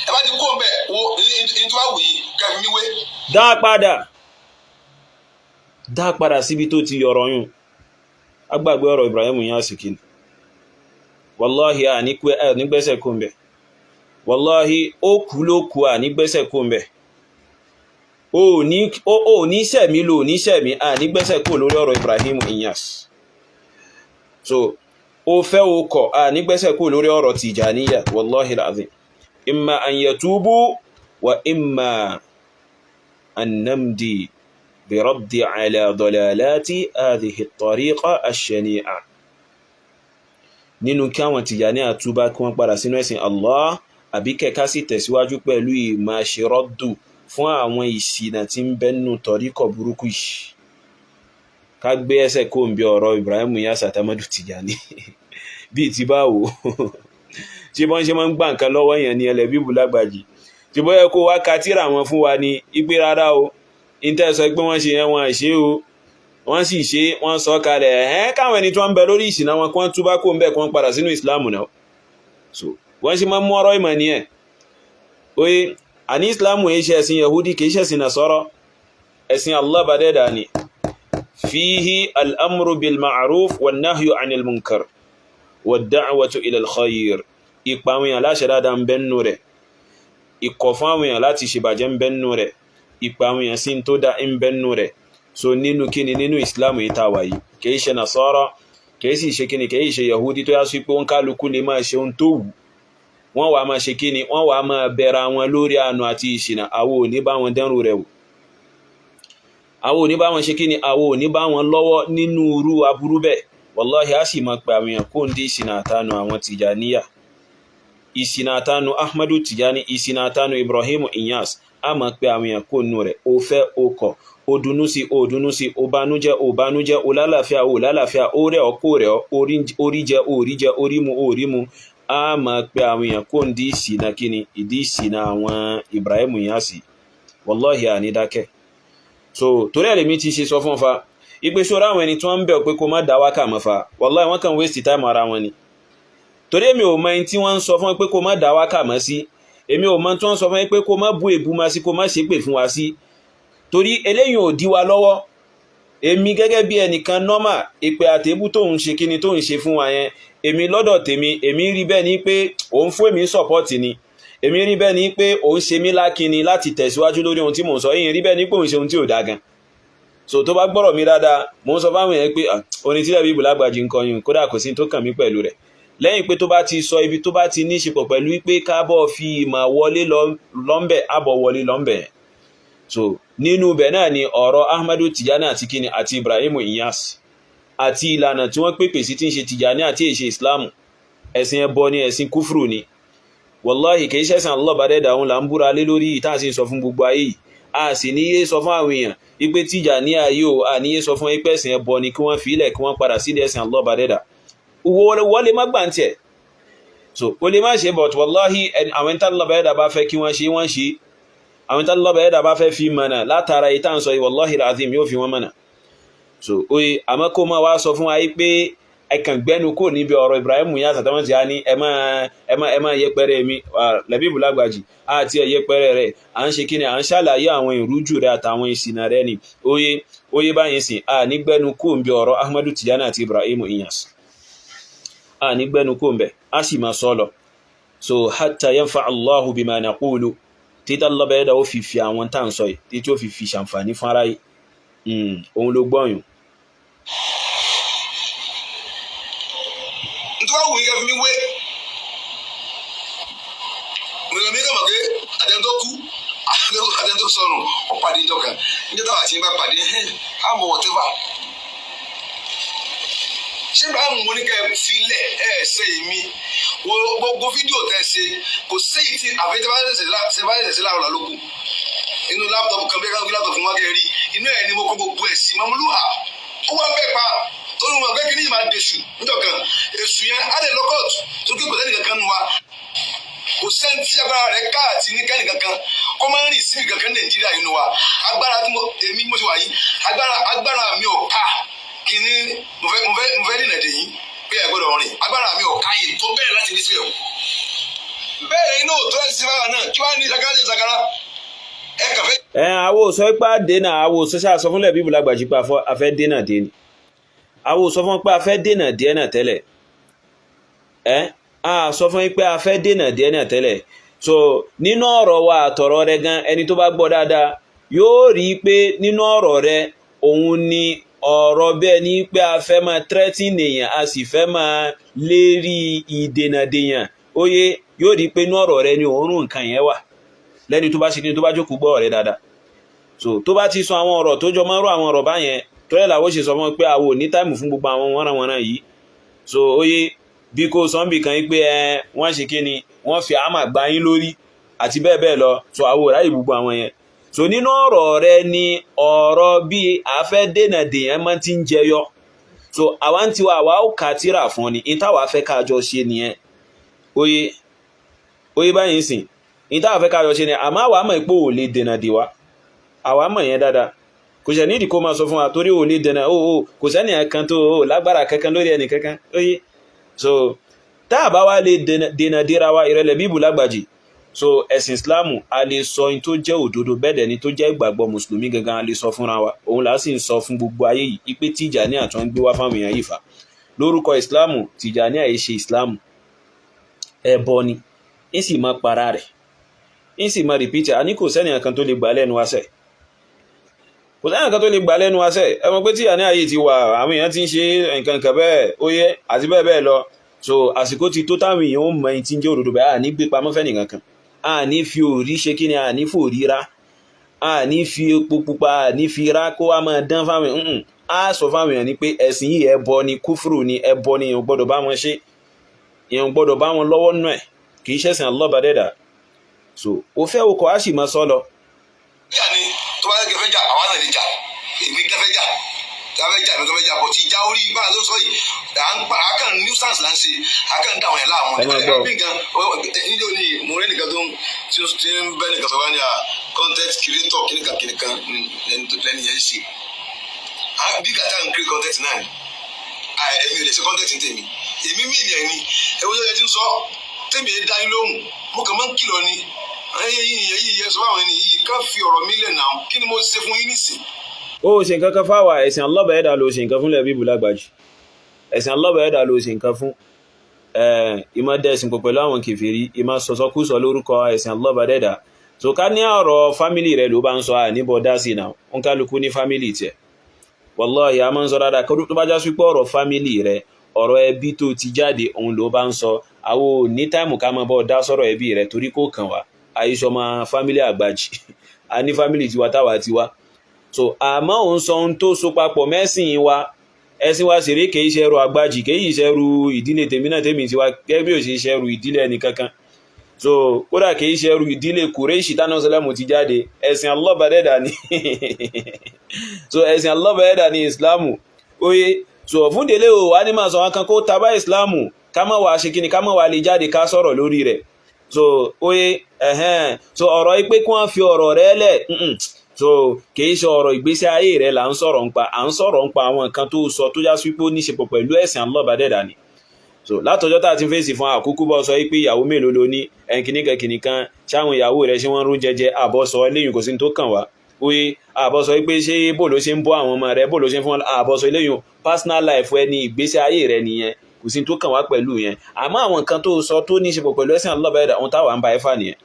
Ẹ bá ti kó ń bẹ̀ wo ní tí wàá wù yín kẹfì mi wé. Dá padà, dá padà síbi tó ti yọ̀rọ̀ yùn. Agbàgbé ọ̀rọ̀ Ibrahim Inyas kìíní. Wàláhì, à nígbẹ́sẹ̀ kó ń bẹ̀. Wàláhì, ó kú ló kú, à nígbẹ́sẹ̀ kó ń bẹ̀. Ó ní sẹ̀mí lò ní sẹ̀mí, à nígbẹ́sẹ̀ kó lórí ọ̀rọ̀ Ibrahim Inyas. So ó fẹ́ o kọ̀, à nígbẹ́sẹ̀ kó lórí ọ̀rọ̀ Tìjàníyà. Wàláhì alazim, imma an yatubu wa imma an namdi برد على ضلالات هذه الطريقة الشنيعة. Nínú kí àwọn Tìjàní àtúbá, kí wọ́n padà sínú ẹ̀sìn Allah, àbí kẹ́ká sì tẹ̀síwájú pẹ̀lú ìmọ̀ ṣe rọ́dù fún àwọn ìṣìnà tí ń bẹ́nu tọ̀ríkọ̀ burúkú yìí. Ká gbé ẹsẹ̀ kó ń bí ọ̀rọ̀ Ibrahim Inyas àtàmọ́dù Tìjàní bíi ti báwo? Tí wọ́n ṣe máa ń gbà nǹkan lọ́wọ́ èèyàn ní ẹlẹ́bíbù lágbàjì, tí bóyá kó wá ka tírà wọn fún wa ní ìpè rárá o, ìtẹ́ sọ pé wọ́n ṣe yẹn, wọ́n ṣe o, wọ́n sì ṣe, wọ́n sọ kalẹ̀ ẹ̀hẹ́n, káwọn ẹni tí wọ́n ń bẹ lórí ìṣìnà wọn kí wọ́n túbá kó ń bẹ̀, kí wọ́n padà sínú ìsìláàmù náà. So wọ́n ṣe máa ń mú ọ̀rọ̀ ìmọ̀ nìyẹn. Oye, àní ìsìláàmù yìí ṣe ẹ̀sìn Yahudi, kìí ṣe ẹ̀sìn Nasara, ẹ̀sìn Allah bá dẹ́dà ni. Fihi al'amru bil ma'ruf wan nahyu anil munkar wad da'watu ila al khayr. Ìpa àwọn èèyàn láṣẹ dáadáa ń bẹ nínú rẹ̀, ìkọ̀ fún àwọn èèyàn láti ṣèbàjẹ́ ń bẹ nínú rẹ̀, ìpa àwọn èèyàn sí tó dá ń bẹ nínú rẹ̀. So nínú kíni? Nínú Islam yìí tá wà yìí, kìí ṣe Nasara, kìí sì ṣe kíni, kìí ṣe Yahudi tó yá sí pé wọ́n kálukú lè máa ṣe ohun tó wù wọ́n, wàá máa ṣe kíni, wọ́n wàá máa bẹ̀rẹ̀ àwọn lórí àánú àti ìṣìnà. Àwọn ò ní bá wọn dẹ́rù rẹ̀ wò, àwọn ò ní bá wọn ṣe kíni, àwọn ò ní bá wọn lọ́wọ́ nínú irú aburú bẹ́ẹ̀. Wàláhì, á sì máa pe àwọn èèyàn kó ń dí ìṣìnà àtànù àwọn Tìjàníyà, ìṣìnà àtànù Ahmadu Tìjàní, ìṣìnà àtànù Ibrahim Inyas. Á máa pe àwọn èèyàn kó nù rẹ̀. Ó fẹ́ ó kọ̀, ó dunú sí ó dunú sí, ó banújẹ́ ó banújẹ́, ó lálàáfíà ó lálàáfíà, ó rẹ̀ ọ́ kó rẹ̀ ọ́, orí jẹ ó rí jẹ, orí mu ó rí mu, á máa pe àwọn èèyàn kó ń dí ìṣìnà kíni, ìdí ìṣìnà àwọn Ibrahim Inyas. Wàláhì, àní dákẹ́. So torí ẹ̀ lèmi ti ṣe sọ fún fa ìpè ṣọ́ra àwọn ẹni tí wọ́n ń bẹ̀ pé kó má dá wákà mọ́ fa. Wàláhì, wọ́n kàn waste time ara wọn ni, torí èmi ò mọ ẹni tí wọ́n ń sọ fún pé kó má dá wákà mọ́ sí. Èmi ò mọ tí wọ́n ń sọ fún pé kó má bú èbú ma sí, kó má ṣépè fún wa sí, torí eléyìí ò dí wa lọ́wọ́. Èmi gẹ́gẹ́ bí ẹnìkan normal, ìpè àtẹ̀bù tó ń ṣe kíni, tó ń ṣe fún wa yẹn, èmi lọ́dọ̀ tèmi, èmi rí bẹ́ẹ̀ ni pé òun fún èmi support ni. Èmi rí bẹ́ẹ̀ ni pé òun ṣe mí lákinni láti tẹ̀síwájú lórí ohun tí mò ń sọ yìí. Rí bẹ́ẹ̀ ni pé òun ṣe ohun tí ò dáa gan. So tó bá gbọ́rọ̀ mi dáadáa, mò ń sọ fáwọn èèyàn pé orin tí Lẹ́bíbù Lágbàjì ń kọyún, kódà kò sí tó kàn mí pẹ̀lú rẹ̀, lẹ́yìn pé tó bá ti sọ ibi tó bá ti ní ṣe pọ̀ pẹ̀lú pé kábọ̀ fi ìmọ̀ wọlé lọ́nbẹ̀, àbọ̀ wọlé lọ́nbẹ̀. So nínú ibẹ̀ náà ni ọ̀rọ̀ Ahmadu Tijani àti kíni àti Ibrahim Inyas àti ìlànà tí wọ́n pèpè sí tí ń ṣe Tijani àti èṣe Islamu. Ẹ̀sìn ẹbọ ni, ẹ̀sìn kúfùrù ni. Wàláhì kìí ṣẹ̀sìn Allah bá dẹ́dà, òun là ń búra lé lórí ìta sì ń sọ fún gbogbo ayé yìí. A sì ní yé sọ fún àwọn èèyàn wípé Tìjàníyà yìí o, a ní yé sọ fún wípé ẹ̀sìn ẹbọ ni, kí wọ́n fi ilẹ̀, kí wọ́n padà sílẹ̀ ẹ̀sìn Allah bá dẹ́dà. Wọ́n lè má gbà ń tiẹ̀, so o lè má ṣe, but wàláhì àwọn ìta Allah bá dẹ́dà bá fẹ́ kí wọ́n ṣe, wọ́n ṣe. Àwọn ìta Allah bá dẹ́dà bá fẹ́ fi mọ̀nà látara ìta ń sọ yìí, wàláhì azim, yóò fi wọ́n mọ̀nà. So oye, àmọ́ kó máa wá sọ fún wa yìí pé ẹkàn gbẹ́nu kò níbi ọ̀rọ̀ Ibrahim Niass àtàwọn tí a ní ẹ má yẹpẹrẹ mi, Lẹ́bíbù Lágbàjì àti ẹ yẹpẹrẹ rẹ̀. À ń ṣe kí ni? À ń ṣàlàyé àwọn ìrújú rẹ̀ àtàwọn ìsìnà rẹ̀ ni. Oye báyìí sìn, a ní gbẹ́nu kò níbi ọ̀rọ̀ Ahmadu Tijani àti Ibrahim Niass, a ní gbẹ́nu kò ń bẹ̀, a sì máa sọ lọ. So hatta yanfa Allahu bima naqulu, títà lọ́bẹ̀ẹ́dà ó fi fi àwọn tá à ń sọ yìí, títí ó fi fi ṣàǹfààní fún aráyé. Òun ló gbọ́yùn. Nítorí wọ́n wù yín kẹ́ fi mí wé mùsùlùmí kàn mọ̀ pé àtẹni tó kú, àtẹni tó sọnù, ó pàdé ìjọ kan níjọ́ táwọn àti yín bá pàdé, àmọ́ whatever. Ṣé Ibrahim mo ní kẹ́ ẹ filẹ̀ ẹ ṣe èmi wo gbogbo fídíò tẹ́ ṣe, kò séyìí tí àfi tí bá ṣẹ̀ṣẹ̀ sí láàrọ̀ lókù inú laptop kan bí ẹ ká gbé laptop fún wa kẹ́ rí inú ẹ̀ ni mo kó gbogbo ẹ̀ sí mamuluha. Ó wà bẹ́ẹ̀ pa tó ní wọn pé kí ni ìmọ̀ àdèṣù níjọ́ kan, èṣù yẹn á lè lọ kóòtù tó kí kò sẹ́ni kankan nu wa, kò sẹ́ni tí agbára rẹ̀ káàtì ní kẹ́ni kankan kó máa ń rìn síbi kankan ní Nàìjíríà inú wa. Agbára tí mo èmi mo ti wà yìí, agbára mi ò ká kí ni mo fẹ́ dènà dè yín pé ẹ gbọ́dọ̀ rìn. Agbára mi ò ká yìí tó bẹ́ẹ̀ láti ní síbẹ̀ o. Bẹ́ẹ̀ inú òtún ẹ̀ sí báwa náà kí wàá ní sakara ṣe sakara ẹ kàn fẹ́. Ẹ àwọn ò sọ pé dènà, àwọn ò sọ ṣáà sọ fúnlẹ̀ Bíbù Lágbàjì pé a fẹ́ dènà dé ni. Àwọn ò sọ fún pé a fẹ́ dènà díẹ̀ náà tẹ́lẹ̀. Ẹ a sọ fún pé a fẹ́ dènà díẹ̀ náà tẹ́lẹ̀. So nínú ọ̀rọ̀ wa àtọ̀rọ̀ rẹ gan, ẹni tó bá gbọ́ dáadáa yóò rí i pé nínú ọ̀rọ̀ rẹ, òun ni ọ̀rọ̀ bẹ́ẹ̀ ni pé a fẹ́ máa threaten èèyàn, a sì fẹ́ máa lérí ìdènà dèèyàn. Óyé, yóò rí i pé inú ọ̀rọ̀ rẹ ni òórùn nǹkan yẹn wà, lẹ́ni tó bá ṣe kí ni, tó bá jókòó gbọ́ ọ̀rẹ́ dáadáa. So tó bá ti sọ àwọn ọ̀rọ̀ tó jọ mọ́rọ̀ àwọn ọ̀rọ̀ báyẹn, tó yẹ làwọn ṣe sọ fún pé àwọn ò ní time fún gbogbo àwọn wọ́nranwọ̀nran yìí. So óyé, bí kò sọ ń bì kan pé ẹ wọ́n ṣe kí ni, wọ́n fi àmà gbá yín lórí àti bẹ́ẹ̀ bẹ́ẹ̀ lọ. So àwọn ò ráyè gbogbo àwọn yẹn. So nínú ọ̀rọ̀ rẹ ni ọ̀rọ̀ bí a fẹ́ dènà dèèyàn máa ti ń jẹyọ. So àwa ń tiwa, àwa ó kà tíra fún ni. Ìtawà fẹ́ kájọ ṣe nìyẹn. Oye báyìí sìn, ìtawà fẹ́ kájọ ṣe nìyẹn. Àmọ́ àwa mọ̀ pé ò lè dènà dè wá, àwa mọ̀ yẹn dáadáa. Kò ṣe nídìí kó máa sọ fún wa torí ò lè dènà ó, kò sẹ́ni kan tó ó lágbára kankan lórí ẹnì kankan. Oye, so tá a bá wá lè dènà dèrà wa, ìrẹ̀lẹ̀ Bíbù Lágbàjì, so ẹ̀sìn Islamu, a lè sọ in tó jẹ́ òdodo bẹ́ẹ̀ dẹ̀ ni tó jẹ́ ìgbàgbọ́ mùsùlùmí gangan, a lè sọ fúnra wa. Òun là á sì ń sọ fún gbogbo ayé yìí ipe Tìjàníyà tó ń gbé wá fáwọn èèyàn yìí fà lórúkọ Islamu, Tìjàníyà yìí ṣe Islamu, ẹbọ ni, ń sì máa para rẹ̀, ń sì máa repeat. A ní kò sẹ́ni kan tó lè gbà lẹ́nu wa sẹ̀, kò sẹ́ni kan tó lè gbà lẹ́nu wa sẹ̀. Ẹ mọ̀ pé Tìjàníyà yìí ti wà, àwọn èèyàn ti ń ṣe nǹkan kan bẹ́ẹ̀, ó yẹ àti bẹ́ẹ̀ bẹ́ẹ̀ lọ. So àsìkò ti tó táwọn èèyàn ó mọ ẹni tí ń jẹ́ òdodo bẹ́ẹ̀. À ní gbé pamọ́ fẹ́ nìkan kan, a ní fi òrí ṣe kí ni, a ní fòrí rá, a ní fi epo pupa, a ní fi rá kó wá máa dán fáwọn èèyàn. A sọ fáwọn èèyàn ni pé ẹ̀sìn yìí, ẹbọ ni, kúfùrù ni, ẹbọ ni. Èèyàn gbọ́dọ̀ bá wọn ṣe, èèyàn gbọ́dọ̀ bá wọn lọ́wọ́ nù ẹ̀, kì í ṣẹ̀sìn Allah bá dẹ́dà. So ó fẹ́ okọ̀, á sì máa sọ lọ. Jà ni tó bá yẹ kẹfẹ́ jà, àwa náà lè jà. Èmi kẹfẹ́ jà, kẹfẹ́ jà, èmi kẹfẹ́ jà bọ̀ tí ìjà orí báyà tó sọ yìí, à ń pa àkàn nuisance là ń ṣe, àkàn dà wọ́n yẹn láàmú. Ẹ máa gbọ́. Ẹbí nǹkan níjó ni mo rí nìkan tó ń tí ń bẹ́ nìkan sọ wá ní à content creator kìnìkan kìnìkan lẹ́ni yẹn ń ṣe bí kàtà ń create content náà ni. Èmi ò lè ṣe content ní tèmi, èmi mí ìyẹn ni ẹ wọ́n yẹ ti ń sọ tèmi ẹ dá yín lóhùn. Mo kàn máa ń kìlọ̀ ni ẹyẹ yìí yẹ sọ fáwọn ẹni yìí ká fi ọ̀rọ̀ mi lẹ̀ náà. Kí ni mo ṣe fún yín nísìn? Ó ṣe nǹkan kan fáwà. Ẹ̀sìn Allah ẹ̀dá ló ṣe nǹkan fún Lẹ́bíbù Lágbàjì. Ẹ̀sìn Allah ẹ̀dá ló ṣe nǹkan fún. Ìmọ̀ dẹ̀sìn pọ̀ pẹ̀lú àwọn kèfèrí, ìmọ̀ sọ̀sọ́kúsọ lórúkọ ẹ̀sìn Allah ẹ̀dá. So ká ní ọ̀rọ̀ family rẹ̀ ló bá ń sọ, à níbọ̀ dá sí náà. Ń kálukú ní family tiẹ̀. Wallahi, a máa ń sọ dáadáa. Tó bá já sí pé ọ̀rọ̀ family rẹ̀, ọ̀rọ̀ ẹbí tó ti jáde, òun ló bá ń sọ, àwọn ò ní time ká máa bọ́ dá sọ̀rọ̀ ẹbí rẹ̀ torí kò kàn wá. Àìsọ máa family àgbàjì, a ní family tiwa táwa tiwa. So àmọ́ òun sọ ohun tó so papọ̀ mẹ́sìn wa. Ẹ̀sìn wa sì rí kìí ṣe ẹrù àgbàjì, kìí ṣe ẹrù ìdílé tèmi náà tèmi tiwa, gẹ́gẹ́ bí ò ṣe ṣe ẹrù ìdílé ẹnì kankan. So kódà kìí ṣe ẹrù ìdílé Kùrẹ́ṣì tánà sọlẹ́mù ti jáde. Ẹ̀sìn Allah ni. So ẹ̀sìn Allah ni Ìsìlámù. Oye, so fún délé o wá ní máa sọ wọn kan kó tabá Ìsìlámù, ká má wàá ṣe kíni, ká má wàá lè jáde ká sọ̀rọ̀ lórí rẹ̀. So oye, ẹ̀hẹ́n, so ọ̀rọ̀ yìí pé kí wọ́n fi ọ̀rọ̀ rẹ̀ lẹ̀, so kìí ṣe ọ̀rọ̀ ìgbésí ayé rẹ̀ là ń sọ̀rọ̀ ń pa. À ń sọ̀rọ̀ ń pa àwọn nǹkan tó sọ tó já sí pé ó ní ṣe pọ̀ pẹ̀lú ẹ̀sìn Allah ni. So látọjọ́ tá a ti ń fèsì fún àkókò bọ́ sọ pé ìyàwó mélòó ló ní, ẹnkìníkan kìnìkan, ṣáwọn ìyàwó rẹ̀ ṣé wọ́n rún jẹjẹ, àbọ̀ sọ eléyìí, kò sí ní tó kàn wá. Oye, àbọ̀ sọ pé ṣé bó ló ṣe ń bọ́ àwọn ọmọ rẹ̀, bó ló ṣe ń fún wọn, àbọ̀ sọ eléyìí. Personal life ẹni, ìgbésí ayé rẹ̀ nìyẹn, kò sí ní tó kàn wá pẹ̀lú yẹn. Àmọ́ àwọn nǹkan tó sọ tó ní ṣe pọ̀ pẹ̀lú ẹ̀sìn Allah ohun táwa ń bá ẹ fà nìyẹn.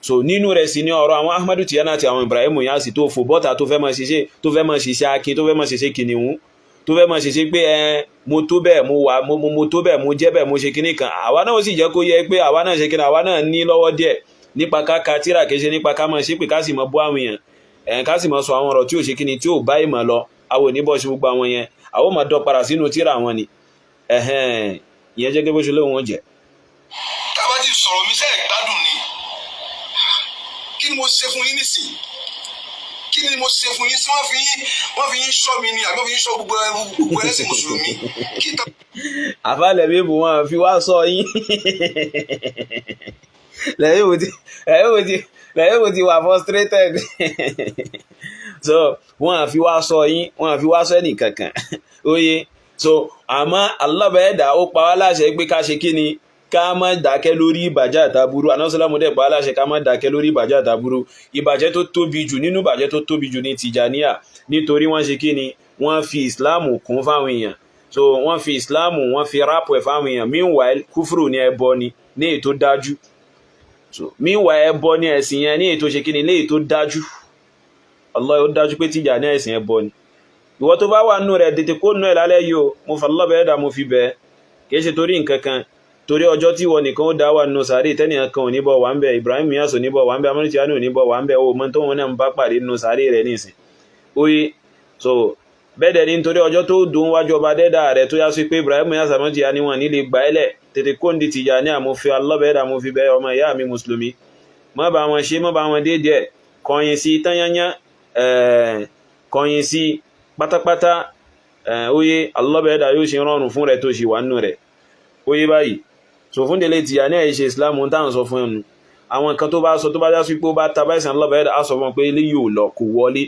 So nínú rẹ̀ sì ni ọ̀rọ̀ àwọn Ahmadu Tijani àti àwọn Ibrahim Inyas tó fò bọ́ta, tó fẹ́ máa ṣiṣẹ́, tó fẹ́ máa ṣiṣẹ́ akin, tó fẹ́ máa ṣiṣẹ́ kìnìún, tó fẹ́ máa ṣiṣẹ́ pé ẹ mo tó bẹ́ẹ̀, mo wà, mo tó bẹ́ẹ̀, mo jẹ́ bẹ́ẹ̀, mo ṣe kinní kan. Àwa náà sì jẹ́ kó yẹ pé àwa náà ṣe kinní, àwa náà ní lọ́wọ́ díẹ̀ nípa ká ka tírà, kìí ṣe nípa ká máa ṣépè, ká sì máa bú àwọn èèyàn ẹ̀, ká sì máa sọ àwọn ọ̀rọ̀ tí ò ṣe kinní, tí ò bá ìmọ̀ lọ. Àwọn ò ní bọ́ ṣe gbogbo àwọn yẹn, àwọn ò máa dọ́ padà sínú tírà wọn ni. Ẹ̀hẹ́n, ìyẹn jẹ́ bó ṣe lóun ó jẹ́. Tá a bá ti sọ̀rọ̀ mi sẹ́ẹ̀ gbádùn ni. Kí ni mo ṣe fún yín nísìnyí? Kí ni mo ṣe fún yín? Sí wọ́n fi yín ṣọ́ mi ni, àbí wọ́n fi yín ṣọ́ gbogbo ẹlẹ́sìn mùsùlùmí? Kí ta. Àfàlẹ̀ bíbù wọn fi wá sọ yín lẹ́yìn mo ti wà frustrated. So wọn fi wá sọ yín, wọn fi wá sọ ẹnì kankan. Oye, so àmọ́ alábẹ́ẹ̀dá ó pa wá láṣẹ pé ká ṣe kí ni, ká má dákẹ́ lórí ìbàjẹ́ àtàbúrú. Anásọ́lámù dẹ̀ pa á láṣẹ ká má dákẹ́ lórí ìbàjẹ́ àtàbúrú. Ìbàjẹ́ tó tóbi jù nínú ìbàjẹ́ tó tóbi jù ní Tìjàníyà, nítorí wọ́n ṣe kí ni, wọ́n fi ìsìláàmù kún fáwọn èèyàn. So wọ́n fi ìsìláàmù, wọ́n fi wrap ẹ̀ fáwọn èèyàn. Meanwhile, kúfùrù ní, ẹbọ ni ní èyí tó dájú. So meanwhile, ẹbọ ní ẹ̀sìn yẹn ní èyí tó ṣe kí ni, ní èyí tó dájú. Allah, ó dájú pé Tìjàníyà ẹ̀sìn ẹbọ ni. Ìwọ tó bá wà nínú rẹ̀, tètè kó nínú ẹ̀ lálẹ́ yìí o. Mo fà lọ́bẹ̀ẹ́ dà, mo fi bẹ́ẹ̀, kìí ṣe torí nǹkan kan, torí ọjọ́ tí wọ́n nìkan ó dá wà nínú sàárè, tẹ́nìyàn kan ò ní bọ̀ wà ń bẹ̀, Ibrahim Inyas ò ní bọ̀ wà ń bẹ̀, Amadu Tijani ò ní bọ̀ wà ń bẹ̀, o mọ tó wọn náà ń bá pàdé nínú sàárè rẹ̀ nísìn. Oye, so bẹ́ẹ̀ dẹ̀ ni, nítorí ọjọ́ tó dùn wájú ọba dẹ́dà rẹ̀, tó yá sí pé Ibrahim Inyas, Amadu Tijani wọn nílé gbà ẹ́lẹ̀, tètè kó ń di Tijani. Àmọ́ alọ́bẹ̀ẹ́dà, mo fi bẹ́ ọmọ ìyá mi mùsùlùmí, má bá wọn ṣe, má bá wọn dé díẹ̀, kọ̀yìn sí tányányá, kọ̀yìn sí pátápátá. Oye, alọ́bẹ̀ẹ́dà yóò ṣe rọrùn fún rẹ̀ tó ṣì wà nínú rẹ̀. Oye báyìí. So fún délé Tìjàní ẹ̀ ṣe Islam táwọn sọ fún ẹnu àwọn nǹkan tó bá sọ, tó bá já sí pé ó bá ta báyìí lọ́bẹ̀ẹ́dà, á sọ fún pé eléyìí ò lọ, kò wọlé.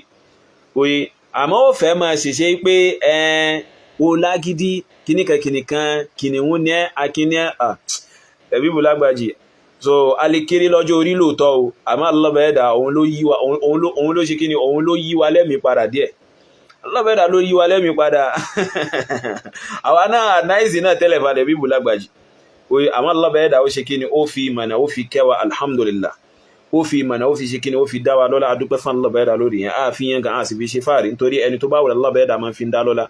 Oye, àmọ́ ó fẹ́ máa ṣèṣe pé ẹ o lágídí kìnìkan kìnìkan, kìnìún ní ẹ, akíní ẹ, ẹbí bò lágbàjì. So a lè kéré lọ́jọ́ orí lóòótọ́ o, àmọ́ lọ́bẹ̀ẹ́dà òun ló yí wa, òun ló ṣe kíni, òun ló yí wa lẹ́mìí padà díẹ̀. Lọ́bẹ̀ẹ́dà ló yí wa lẹ́mìí padà. Àwa náà náìsì náà tẹ́lẹ̀ balẹ̀ bíbù lágbàjì. Oye, àmọ́ lọ́bẹ̀ẹ́dà ó ṣe kíni, ó fi ìmọ̀nà, ó fi kẹwa, alhamdulillah. Ó fi ìmọ̀nà, ó fi ṣe kíni, ó fi dá wa lọ́lá. Adúpẹ́ fún lọ́bẹ̀ẹ́dà lórí yẹn. Á fi yẹn gan, á sì fi ṣe fáàrí, nítorí ẹni tó bá wùlẹ̀ lọ́bẹ̀ẹ́dà máa fi ń dá lọ́lá.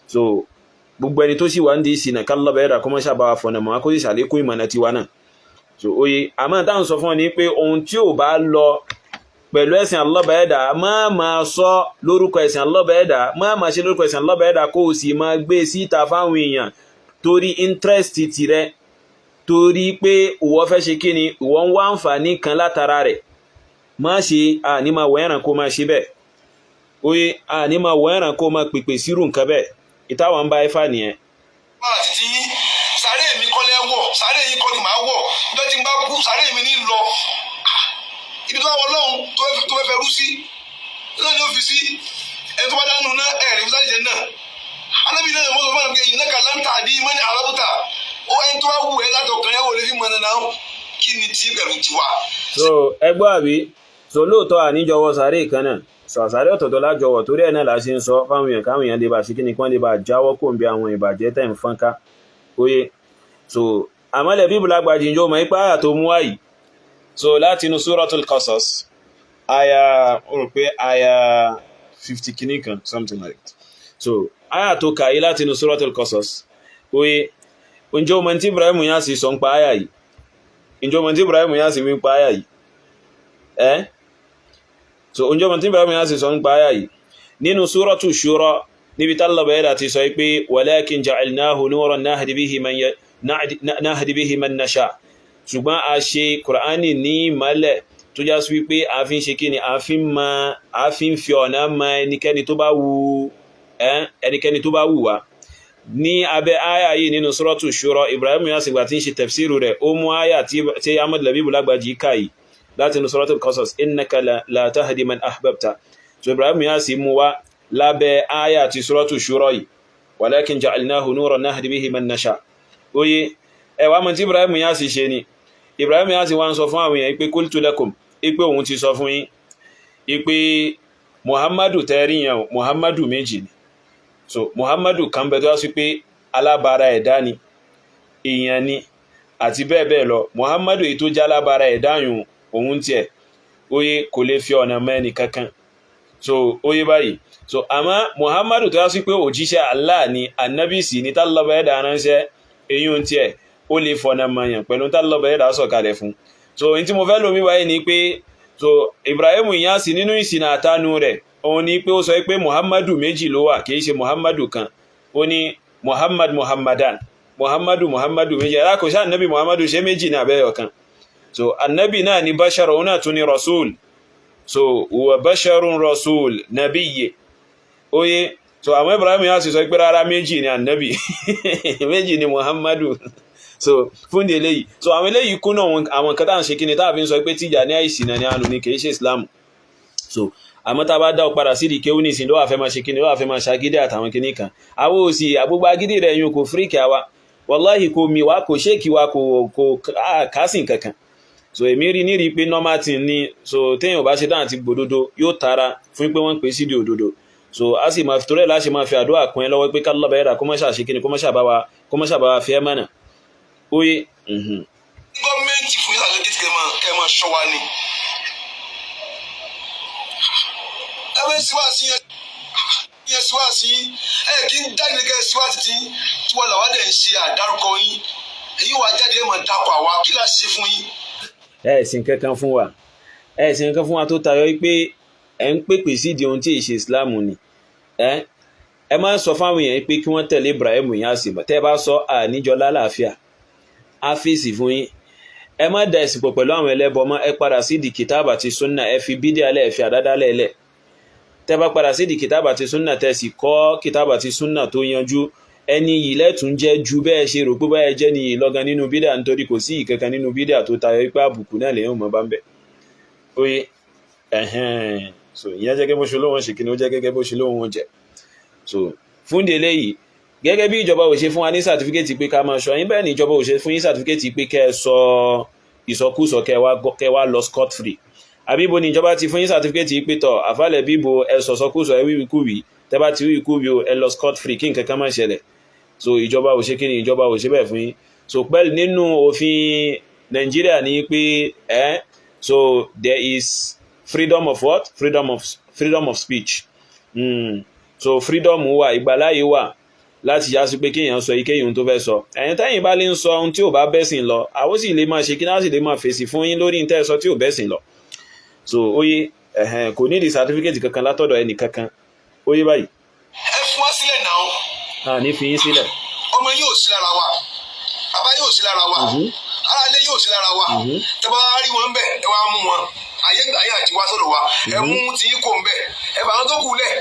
So gbogbo ẹni tó sì wà ń di ìsìnà, ká lọ́bẹ̀ẹ́dà kó mọ́ ṣàbá wa fọ̀nà mọ́, kó sì ṣàlékún ìmọ̀nà tiwa náà. So oye, àmọ́ táwọn sọ fún ọ ní pé ohun tí ò bá lọ pẹ̀lú ẹ̀sìn alọ́bẹ̀ẹ́dà, má máa sọ lórúkọ ẹ̀sìn alọ́bẹ̀ẹ́dà, má máa ṣe lórúkọ ẹ̀sìn alọ́bẹ̀ẹ́dà, kó o sì máa gbé síta fáwọn èèyàn torí interest tirẹ̀, torí pé ìwọ fẹ́ ṣe kí ni, ìwọ ń wá àǹfààní kan látara rẹ̀. Má ṣe, àní máa wọ ẹ̀ràn kó máa ṣe bẹ́ẹ̀. Oye, àní máa wọ ẹ̀ràn kó máa pèpè sírù nǹkan bẹ́ẹ̀. Ìtawà ń bá ifá nìyẹn. Máa ti ti yín, sàárè mi kọ́ lẹ́ wọ̀, sàárè yín kọ́ ni màá wọ̀. Níjọ́ tí n bá kú, sàárè mi ní lọ. Ibi tó bá wọ Ọlọ́run tó fẹ́ fẹ́ rú sí náà ni ó fi sí. Ẹni tó bá dánú náà ẹ̀rí fún sáré jẹ náà. Anábì náà mọ́tò fún àwọn ìnáka láńtà àdí mọ́ni àràbùtà ó ẹni tó bá wù ẹ́ látọkàn ẹ̀ wò lè fi mọ̀ nánà kí ni tí pẹ̀lú tiwa. So ẹgbọ́ àbí? So lóòótọ́ àníjọwọ́ sàárè kan náà, sọ àsàrè ọ̀tọ̀ọ̀tọ̀ lájọwọ̀, torí ẹ̀ náà la ṣe ń sọ fáwọn èèyàn, káwọn èèyàn lè bá ṣe kí ni, kí wọ́n lè bá jáwọ́ kó ń bí àwọn ìbàjẹ́ tẹ̀ ń fọ́nká. Oye, so àmọ́lẹ̀ bíbù lágbàjì ìjọ mọ̀ ipá àyà tó mú wáyìí, so láti inú Suratul Qasas, aya, ó rò pé aya 50 kìíní kan, something like that. So aya tó kà yí láti inú Suratul Qasas, oye, ǹjẹ́ o mọ̀ tí Ibrahim Inyas sọ ń pa aya yìí? Ǹjẹ́ o mọ̀ tí Ibrahim Inyas wí ń pa aya yìí? Ẹ́, so ǹjẹ́ o mọ̀ tí Ibrahim Inyas sọ ń pa aya yìí nínú Suratu Shura? Níbi tálọ́bà ẹ̀dà ti sọ pé walakin ja'alnahu nuran nahdi bihi man nasha, ṣùgbọ́n a ṣe Kùránì ní ìmọ́lẹ̀ tó já sí wípé a fi ń ṣe kí ni, a fi ń fi ọ̀nà mọ ẹnikẹ́ni tó bá wù ẹnikẹ́ni tó bá wù wá. Ní abẹ́ àyà yìí nínú Suratu Shura, Ibrahim Inyas ìgbà tí ń ṣe tafsiru rẹ̀, ó mú àyà tí Ahmad Labibu Lágbàjì kà yìí láti inú Suratul Qasas, innaka la tahdi man ahbabta. So Ibrahim Inyas mú wá lábẹ́ àyà ti Suratu Shura yìí, walakin ja'alnahu nuran nahdi bihi man nasha. Oye, ẹwà mọ̀ tí Ibrahim Inyas ṣe ni. Ibrahim Inyas wá ń sọ fún àwọn èèyàn pé qultu lakum, ipe òun ti sọ fún yín ipe Muhammadu tẹ́rí yẹn, Muhammadu méjì ni. So Muhammadu kan bẹ tó wá sí pé alábara ẹ̀dá ni, èèyàn ni, àti bẹ́ẹ̀ bẹ́ẹ̀ lọ. Muhammadu èyí tó jẹ́ alábara ẹ̀dá yùn òun tiẹ̀ oye kò lè fi ọ̀nà mẹ́ni kankan. So oye báyìí. So àmọ́ Muhammadu tó wá sí pé òjíṣẹ́ Allah ni, annabi sì ni, tálọ́bà ẹ̀dá ránṣẹ́, eyín tiẹ̀ ó lè fọ̀nà mọ̀yàn pẹ̀lú tálọ́bà ẹ̀dá sọ̀kalẹ̀ fún. So in tí mo fẹ́ lómi báyìí ni pé so Ibrahim Inyas nínú ìsìnà àtànú rẹ̀, òun ni pé ó sọ pé Muhammadu méjì ló wà, kìí ṣe Muhammadu kan. Ó ní Muhammad Muhammadan, Muhammadu Muhammadu méjì. Alákòóṣá annabi Muhammadu ṣe méjì ní abẹ́yọ̀ kan. So annabi náà ni bashar, òun náà tún ni rasul. So wa basharun rasul nabiyyi. Oye, so àwọn Ibrahim Inyas sọ pé rárá méjì ni annabi méjì ni Muhammadu. So fún di eléyìí, so àwọn eléyìí kúnnà àwọn nǹkan tá à ń ṣe kí ni tá a fi ń sọ pé Tìjàní àìsìnà ni àánú ni, kìí ṣe Islam. So àmọ́ tá a bá dá ọ padà sí ìdíkéwú nìsín, ló wà fẹ́ máa ṣe kíni, ló wà fẹ́ máa ṣagídí àtàwọn kíní kan. Àwọn òsì àgbógbó agídí rẹ̀ yun kò fíríkì àwa, wàláhì kò mì wá, kò ṣéèkì wa, kò kásìn kankan. So èmi rí nírí pé normal thing ni. So téèyàn bá ṣe dáhùn ti gbòdodo yóò tara fún pé wọ́n ń pè sídìí òdodo. So a sì máa fi torí ẹ̀ láṣẹ máa fi àdúrà kún ẹ lọ́wọ́ pé kálọ́bà ẹ̀dà kó má ṣàṣe kíni, kó má ṣàbá wa fi ẹ́ mọ̀nà. Oye. Gọ́ọ̀mẹ̀ntì fún yín àti kẹ́ ẹ máa ṣọ́ wa ni. Ẹ bẹ síwáàsí yẹn síwáàsí ẹ kí n jáde kẹ síwáàsí tí wọn làwọn dẹ̀ ń ṣe àdárúkọ yín, èyí wàá jáde ẹ máa dakọ̀ àwa, kí la ṣe fún yín. Ẹ sìn kankan fún wa, ẹ sìn kankan fún wa tó tayọ pé ẹ ń pèpè sídìí ohun tí ì ṣe Islam ni. Ẹ máa ń sọ fáwọn èèyàn pé kí wọ́n tẹ̀lé Ibrahim Inyas, tẹ́ ẹ bá sọ àníjọ lálàáfíà á fèsì fún yín. Ẹ má da ẹ̀sìn pọ̀ pẹ̀lú àwọn ẹlẹ́bọ mọ́, ẹ padà sídìí kìtàbà àti súnà, ẹ fi bídíà lẹ̀, ẹ fi àdádálẹ̀ lẹ̀. Tẹ́ bá padà sídìí kìtàbà àti súnà, tẹ́ sì kọ́ kìtàbà àti súnà tó yanjú, ẹni yìí lẹ́tùn jẹ́ ju bẹ́ẹ̀ ṣe rò pé báyẹn jẹ́ nìyí lọ́gán nínú bídà, nítorí kò sí ìkankan nínú bídà tó tayọ ipá àbùkù náà lèyàn mọ́ bá ń bẹ̀. Oye, ẹ̀hẹ́n, so ìyẹn jẹ́ gẹ́gẹ́ bó ṣe lóhun ṣe kí ni ó jẹ́ gẹ́gẹ́ bó ṣe lóhun jẹ́. So fún di eléyìí, gẹ́gẹ́ bí ìjọba ò ṣe fún wa ní sàtífíkẹ́tì pé ká máa ṣọ́ yín, bẹ́ẹ̀ ni ìjọba ò ṣe fún yín sàtífíkẹ́tì pé kẹ́ ẹ sọ ìsọkúsọ kẹ́ ẹ wá lọ scot free. Àbíbo ni ìjọba ti fún yín sàtífíkẹ́tì pé tọ̀ àfálẹ̀ bíbo ẹ sọ̀sọkúsọ ẹ wíwíkúwí, tẹ́ bá ti wíwíkúwí o ẹ lọ scot free kí nǹkan kan má ṣẹlẹ̀. So ìjọba ò ṣe kí ni, ìjọba ò ṣe bẹ́ẹ̀ fún yín. So pẹ́ẹ́lú nínú òfin Nàìjíríà ní pé so there is freedom of what? Freedom of speech. So freedom wà, ìgbàláyé wà láti já sí pé kéèyàn sọ ike ìhun tó fẹ́ sọ. Ẹ̀yin tẹ́yìn bá lè ń sọ ohun tí ò bá bẹ́sìn lọ, àwọn sì lè máa ṣe kí náà sì lè máa fèsì fún yín lórí tẹ́ sọ tí ò bẹ́sìn lọ. So oye, ẹ̀hẹ̀n, kò ní di certificate kankan látọ̀dọ̀ ẹnì kankan. Oye báyìí. Ẹ fún wa sílẹ̀ náà. A ní fi yín sílẹ̀. Ọmọ yóò sí lára wa, bàbá yóò sí lára wa, ará ilé yóò sí lára wa. Tẹ́ bá rí wọn bẹ́ẹ̀, ẹ wá mú wọn. Ayé gbà yín àti wá sọ́dọ̀ wa, ẹ mú tí kò ń bẹ̀, ẹ bá wọn tó kù lẹ̀.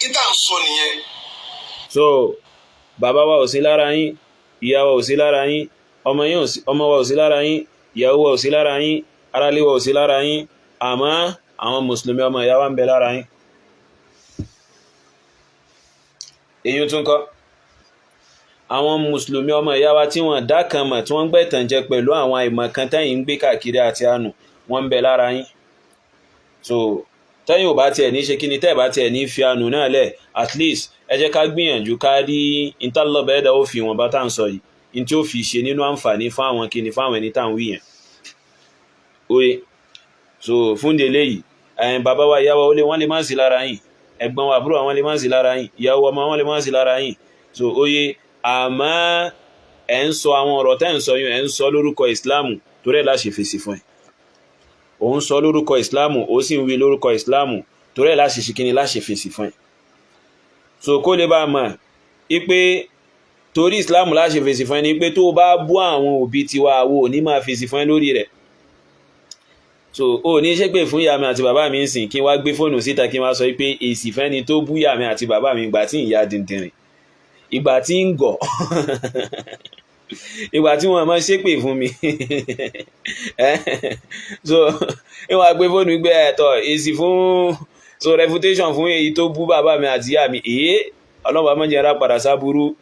Ìta ń sọ nìyẹn. So bàbá wa ò sí lára yín, ìyá wa ò sí lára yín, ọmọ wa ò sí lára yín, ìyàwó wa ò sí lára yín, aráalé wa ò sí lára yín, àmọ́ àwọn mùsùlùmí ọmọ ìyá wa ń bẹ lára yín. Èyí tún kọ́, àwọn mùsùlùmí ọmọ ìyá wa tí wọ́n dá kan mọ̀, tí wọ́n gbẹ̀tàn jẹ pẹ̀lú àwọn àìmọ̀ kan tẹ́yìn ń gbé káàkiri àti àánú, wọ́n ń bẹ lára yín. So tẹ́yìn ò bá tiẹ̀ ní ṣe kí ni, tẹ́ ẹ̀ bá tiẹ̀ ní fi àánú náà lẹ̀, at least ẹ jẹ́ ká gbìyànjú ká rí ìtàlọ́bẹ̀ ẹ̀dá ó fi wọn bá tá à ń sọ yìí, ní tí ó fi ṣe nínú àǹfààní fún àwọn kíni, fún àwọn ẹni tá à ń wí yẹn. Oye, so fún di eléyìí, ẹ̀yin bàbá wa, ìyá wa, ó lè wọ́n lè má sí lára yín, ẹ̀gbọ́n wa, àbúrò àwọn lè má sí lára yín, ìyàwó ọmọ wọn lè má sí lára yín. So oye, àmọ́ ẹ̀ ń sọ àwọn ọ̀rọ̀ tẹ́ ń sọ yín, ẹ̀ ń sọ lórúkọ ìsìláàmù, torí ẹ̀ láṣẹ fèsì fún ẹ. Òun sọ lórúkọ ìsìláàmù, ó sì ń wí lórúkọ ìsìláàmù, Torí ẹ̀ láṣẹ ṣe kíni, láṣẹ fèsì fún ẹ. So kó lè bá mọ̀ ipe torí Islam láṣẹ fèsì fún ẹ ni pé tó bá bú àwọn òbí tiwa, àwo ò ní máa fèsì fún ẹ lórí rẹ̀. So o ní ṣépè fún ìyá mi àti bàbá mi ń sìn, kí n wá gbé fóònù síta, kí n wá sọ pé èsì fẹ́ni tó bú ìyá mi àti bàbá mi ìgbà tí ìyá dìndìnrìn, ìgbà tí ń gọ̀, ìgbà tí wọ́n máa ṣépè fún mi. So ìwọ̀n gbé fóònù gbé ẹ̀tọ́ èsì fún, so refutation fún èyí tó bú bàbá mi àti ìyá mi. Èyí ọlọ́ba mọ́jẹ́ ara padà sábúrú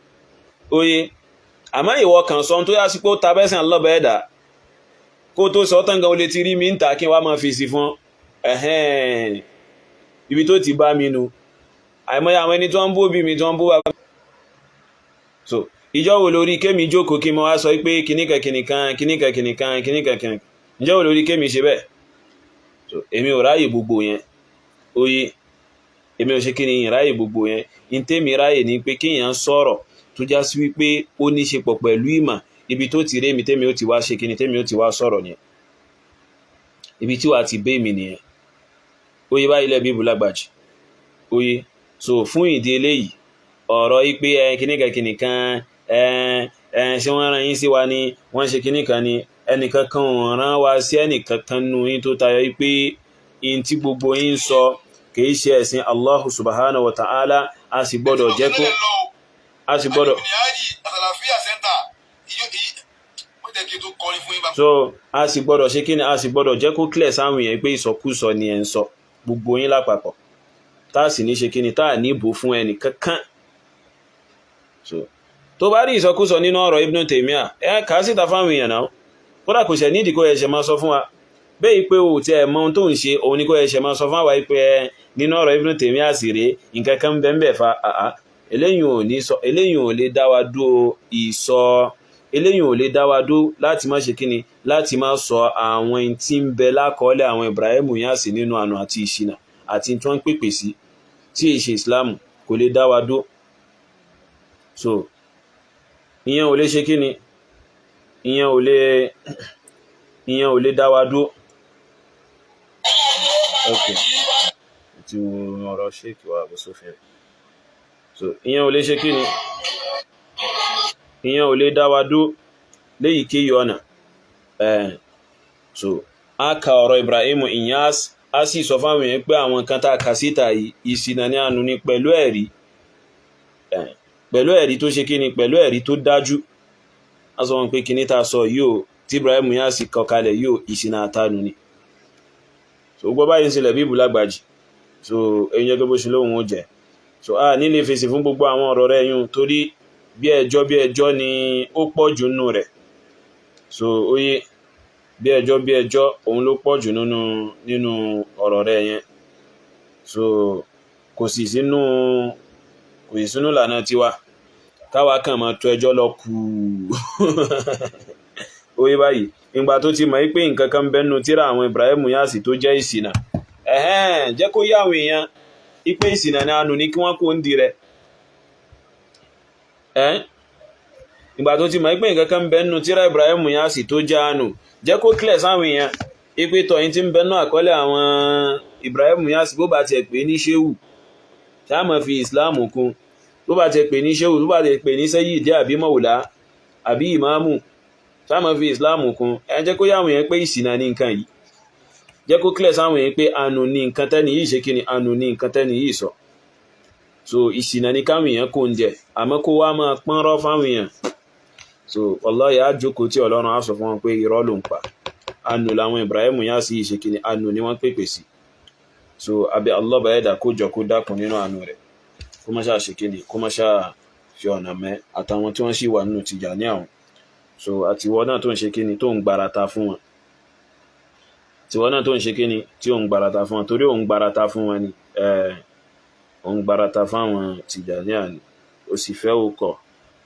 oye. Àmọ́ ìwọ kan sọ tó yá sí pé ó ta bẹ́sàn lọ́bẹ̀ ẹ̀dá kó tó sọ tán gan, o lè ti rí mi ń ta kí n wá máa fèsì fún ẹ̀hẹ́n. Ibi tó ti bá mi nu, àìmọye àwọn ẹni tó ń bó bí mi, tó ń bó bàbá. So ìjọ wo lórí kémi jókòó kí mo wá sọ pé kìníkan kìnìkan kìníkan kìnìkan kìníkan kìnìkan? Ìjọ wo lórí kémi ṣe bẹ́ẹ̀? So èmi ò ráyè gbogbo yẹn. Oye, èmi ò ṣe kí ni ráyè gbogbo yẹn. In tèmi ráyè ni pé kéèyàn sọ̀rọ̀ tó já sí wípé ó ní ṣe pọ̀ pẹ̀lú ìmọ̀. Ibi tó ti rí mi, tèmi ó ti wá ṣe kí ni, tèmi ó ti wá sọ̀rọ̀ nìyẹn. Ibi tí wàá ti bẹ́ mi nìyẹn. Oye, báyìí lẹ́bi ìbúlágbàjì oye. So fún ìdí eléyìí, ọ̀rọ̀ ipe ẹ kìnnìkan kìnnìkan, ẹ ẹ ṣé wọ́n rán yín sí wa ni, wọ́n ṣe kìnnìkan ni, ẹnìkan kan ò rán wa sí ẹnìkan kan nù yín tó tayọ pé in tí gbogbo yín sọ kìí ṣe ẹ̀sìn Allahu subhanahu wa ta'ala. A sì gbọ́dọ̀ jẹ́ kó a sì gbọ́dọ̀ so a sì gbọ́dọ̀ ṣe kíni, a sì gbọ́dọ̀ jẹ́ kó clear sáwọn èèyàn pé ìsọkúsọ ni ẹ̀ ń sọ, gbogbo yín lápapọ̀, tá a sì ní ṣe kíni, tá a ní bò fún ẹnì kankan. So tó bá rí ìsọkúsọ nínú ọ̀rọ̀ Ibn Taymiyyah, ẹ kà á síta fáwọn èèyàn náà. Kódà kò ṣẹ̀ nídìí kó ẹ̀ṣẹ̀ máa sọ fún wa bẹ́ẹ̀ pé o ti ẹ̀ mọ ohun tó ń ṣe, òun ni kó ẹ̀ṣẹ̀ máa sọ fún àwa pé ẹ nínú ọ̀rọ̀ Ibn Taymiyyah sì rèé, nǹkan kan bẹ́ẹ̀ bẹ́ẹ̀ fa àá. Eléyìí ò ní sọ, eléyìí ò lè dá wa dúró ìsọ, eléyìí ò lè dá wa dúró láti má ṣe kíni, láti má sọ àwọn tí ń bẹ lákọọ́lẹ̀ àwọn Ibrahim Inyas nínú àná àti ìṣìnà àti tí wọ́n ń pèpè sí tí èṣe Islam, kò lè dá wa dúró. So ìyẹn ò lè ṣe kíni, ìyẹn ò lè dá wa dúró. Ok, ti wo ọ̀rọ̀ ṣéèkì wa Abu Sufyan. So ìyẹn ò lè ṣe kíni, ìyẹn ò lè dá wa dúró léyìíkéyìí ọ̀nà. So a ka ọ̀rọ̀ Ibrahim Inyas, a sì sọ fáwọn èèyàn pé àwọn nǹkan tá a kà síta yìí, ìṣìnà ní àánú ní, pẹ̀lú ẹ̀rí, pẹ̀lú ẹ̀rí tó ṣe kíni, pẹ̀lú ẹ̀rí tó dájú. A sọ wọn pé kíní tá a sọ yìí o, tí Ibrahim Inyas kọ kalẹ̀ yìí o, ìṣìnà àtànù ni. So gbọ́ báyìí ń ṣẹlẹ̀ bí ìbúlágbàjì. So ẹ̀yin jẹ́ pé bó ṣe lóhun ó jẹ́. So a nílé fèsì fún gbogbo àwọn ọ̀rọ̀ rẹ̀ yún, torí bí ẹjọ́ bí ẹjọ́ ni ó pọ̀ jù nínú rẹ̀. So oye, bí ẹjọ́ bí ẹjọ́ òun ló pọ̀ jù nínú ọ̀rọ̀ rẹ̀ yẹn. So kò sì sínú ìlànà tiwa káwa kàn máa tó ẹjọ́ lọ kù. Oye báyìí, ìgbà tó ti mọ̀ pé nǹkan kan bẹ́nu tíra àwọn Ibrahim Inyas tó jẹ́ ìṣìnà, ẹ̀hẹ́n, jẹ́ kó yá àwọn èèyàn ipe ìṣìnà ni, àánú ní, kí wọ́n kó ń di rẹ̀ ẹ́. Ìgbà tó ti mọ̀ pé nǹkan kan bẹ́nu tíra Ibrahim Inyas tó jẹ́ àánú, jẹ́ kó clear sáwọn èèyàn ipe tọ̀yìn tí ń bẹ́nu àkọọ́lẹ̀ àwọn Ibrahim Inyas, bó bá tiẹ̀ pé ní ṣéwù, ṣáà máa fi Islam kún, bó bá tiẹ̀ pé ní ṣéwù, bó bá tiẹ̀ pé ní sẹ́yìdì àbí mọ̀wùlá àbí ìmáàmù, ṣáà máa fi Islam kún. Ẹ jẹ́ kó yá àwọn èèyàn pé ìṣìnà ní nǹkan yìí. Jẹ́ kó clear sáwọn èèyàn pé àánú ní nǹkan tẹ́ni yìí ṣe kíni, àánú ní nǹkan tẹ́ni yìí sọ. So ìṣìnà ní káwọn èèyàn kò ń jẹ, àmọ́ kó wá máa pọ́nrọ́ fáwọn èèyàn. So wallahi, á jókòó tí Ọlọ́run á sọ fún wọn pé irọ́ ló ń pa, àánú làwọn Ibrahim Inyas yìí ṣe kíni, àánú ni wọ́n pèpè sí. So abẹ́ Allah bá ẹ̀dà kó jọ, kó dákun nínú àánú rẹ̀, kó má ṣáà ṣe kíni, kó má ṣáà fi ọ̀nà mẹ́ àtàwọn tí wọ́n sì wà nínú Tìjàní àwọn. So àtiwọ́ náà tó ń ṣe kíni, tó ń gbarata fún wọn, tiwọ́ náà tó ń ṣe kíni, tí ò ń gbarata fún wọn, torí ò ń gbarata fún wọn ni, ò ń gbarata fáwọn Tìjàní àní, ó sì fẹ́ ò kọ̀,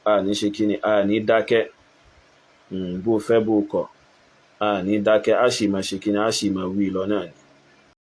a ní ṣe kíni, a ní dákẹ́. Bó fẹ́ bó kọ̀, a ní dákẹ́, a sì máa ṣe kíni, a sì máa wí lọ náà ni.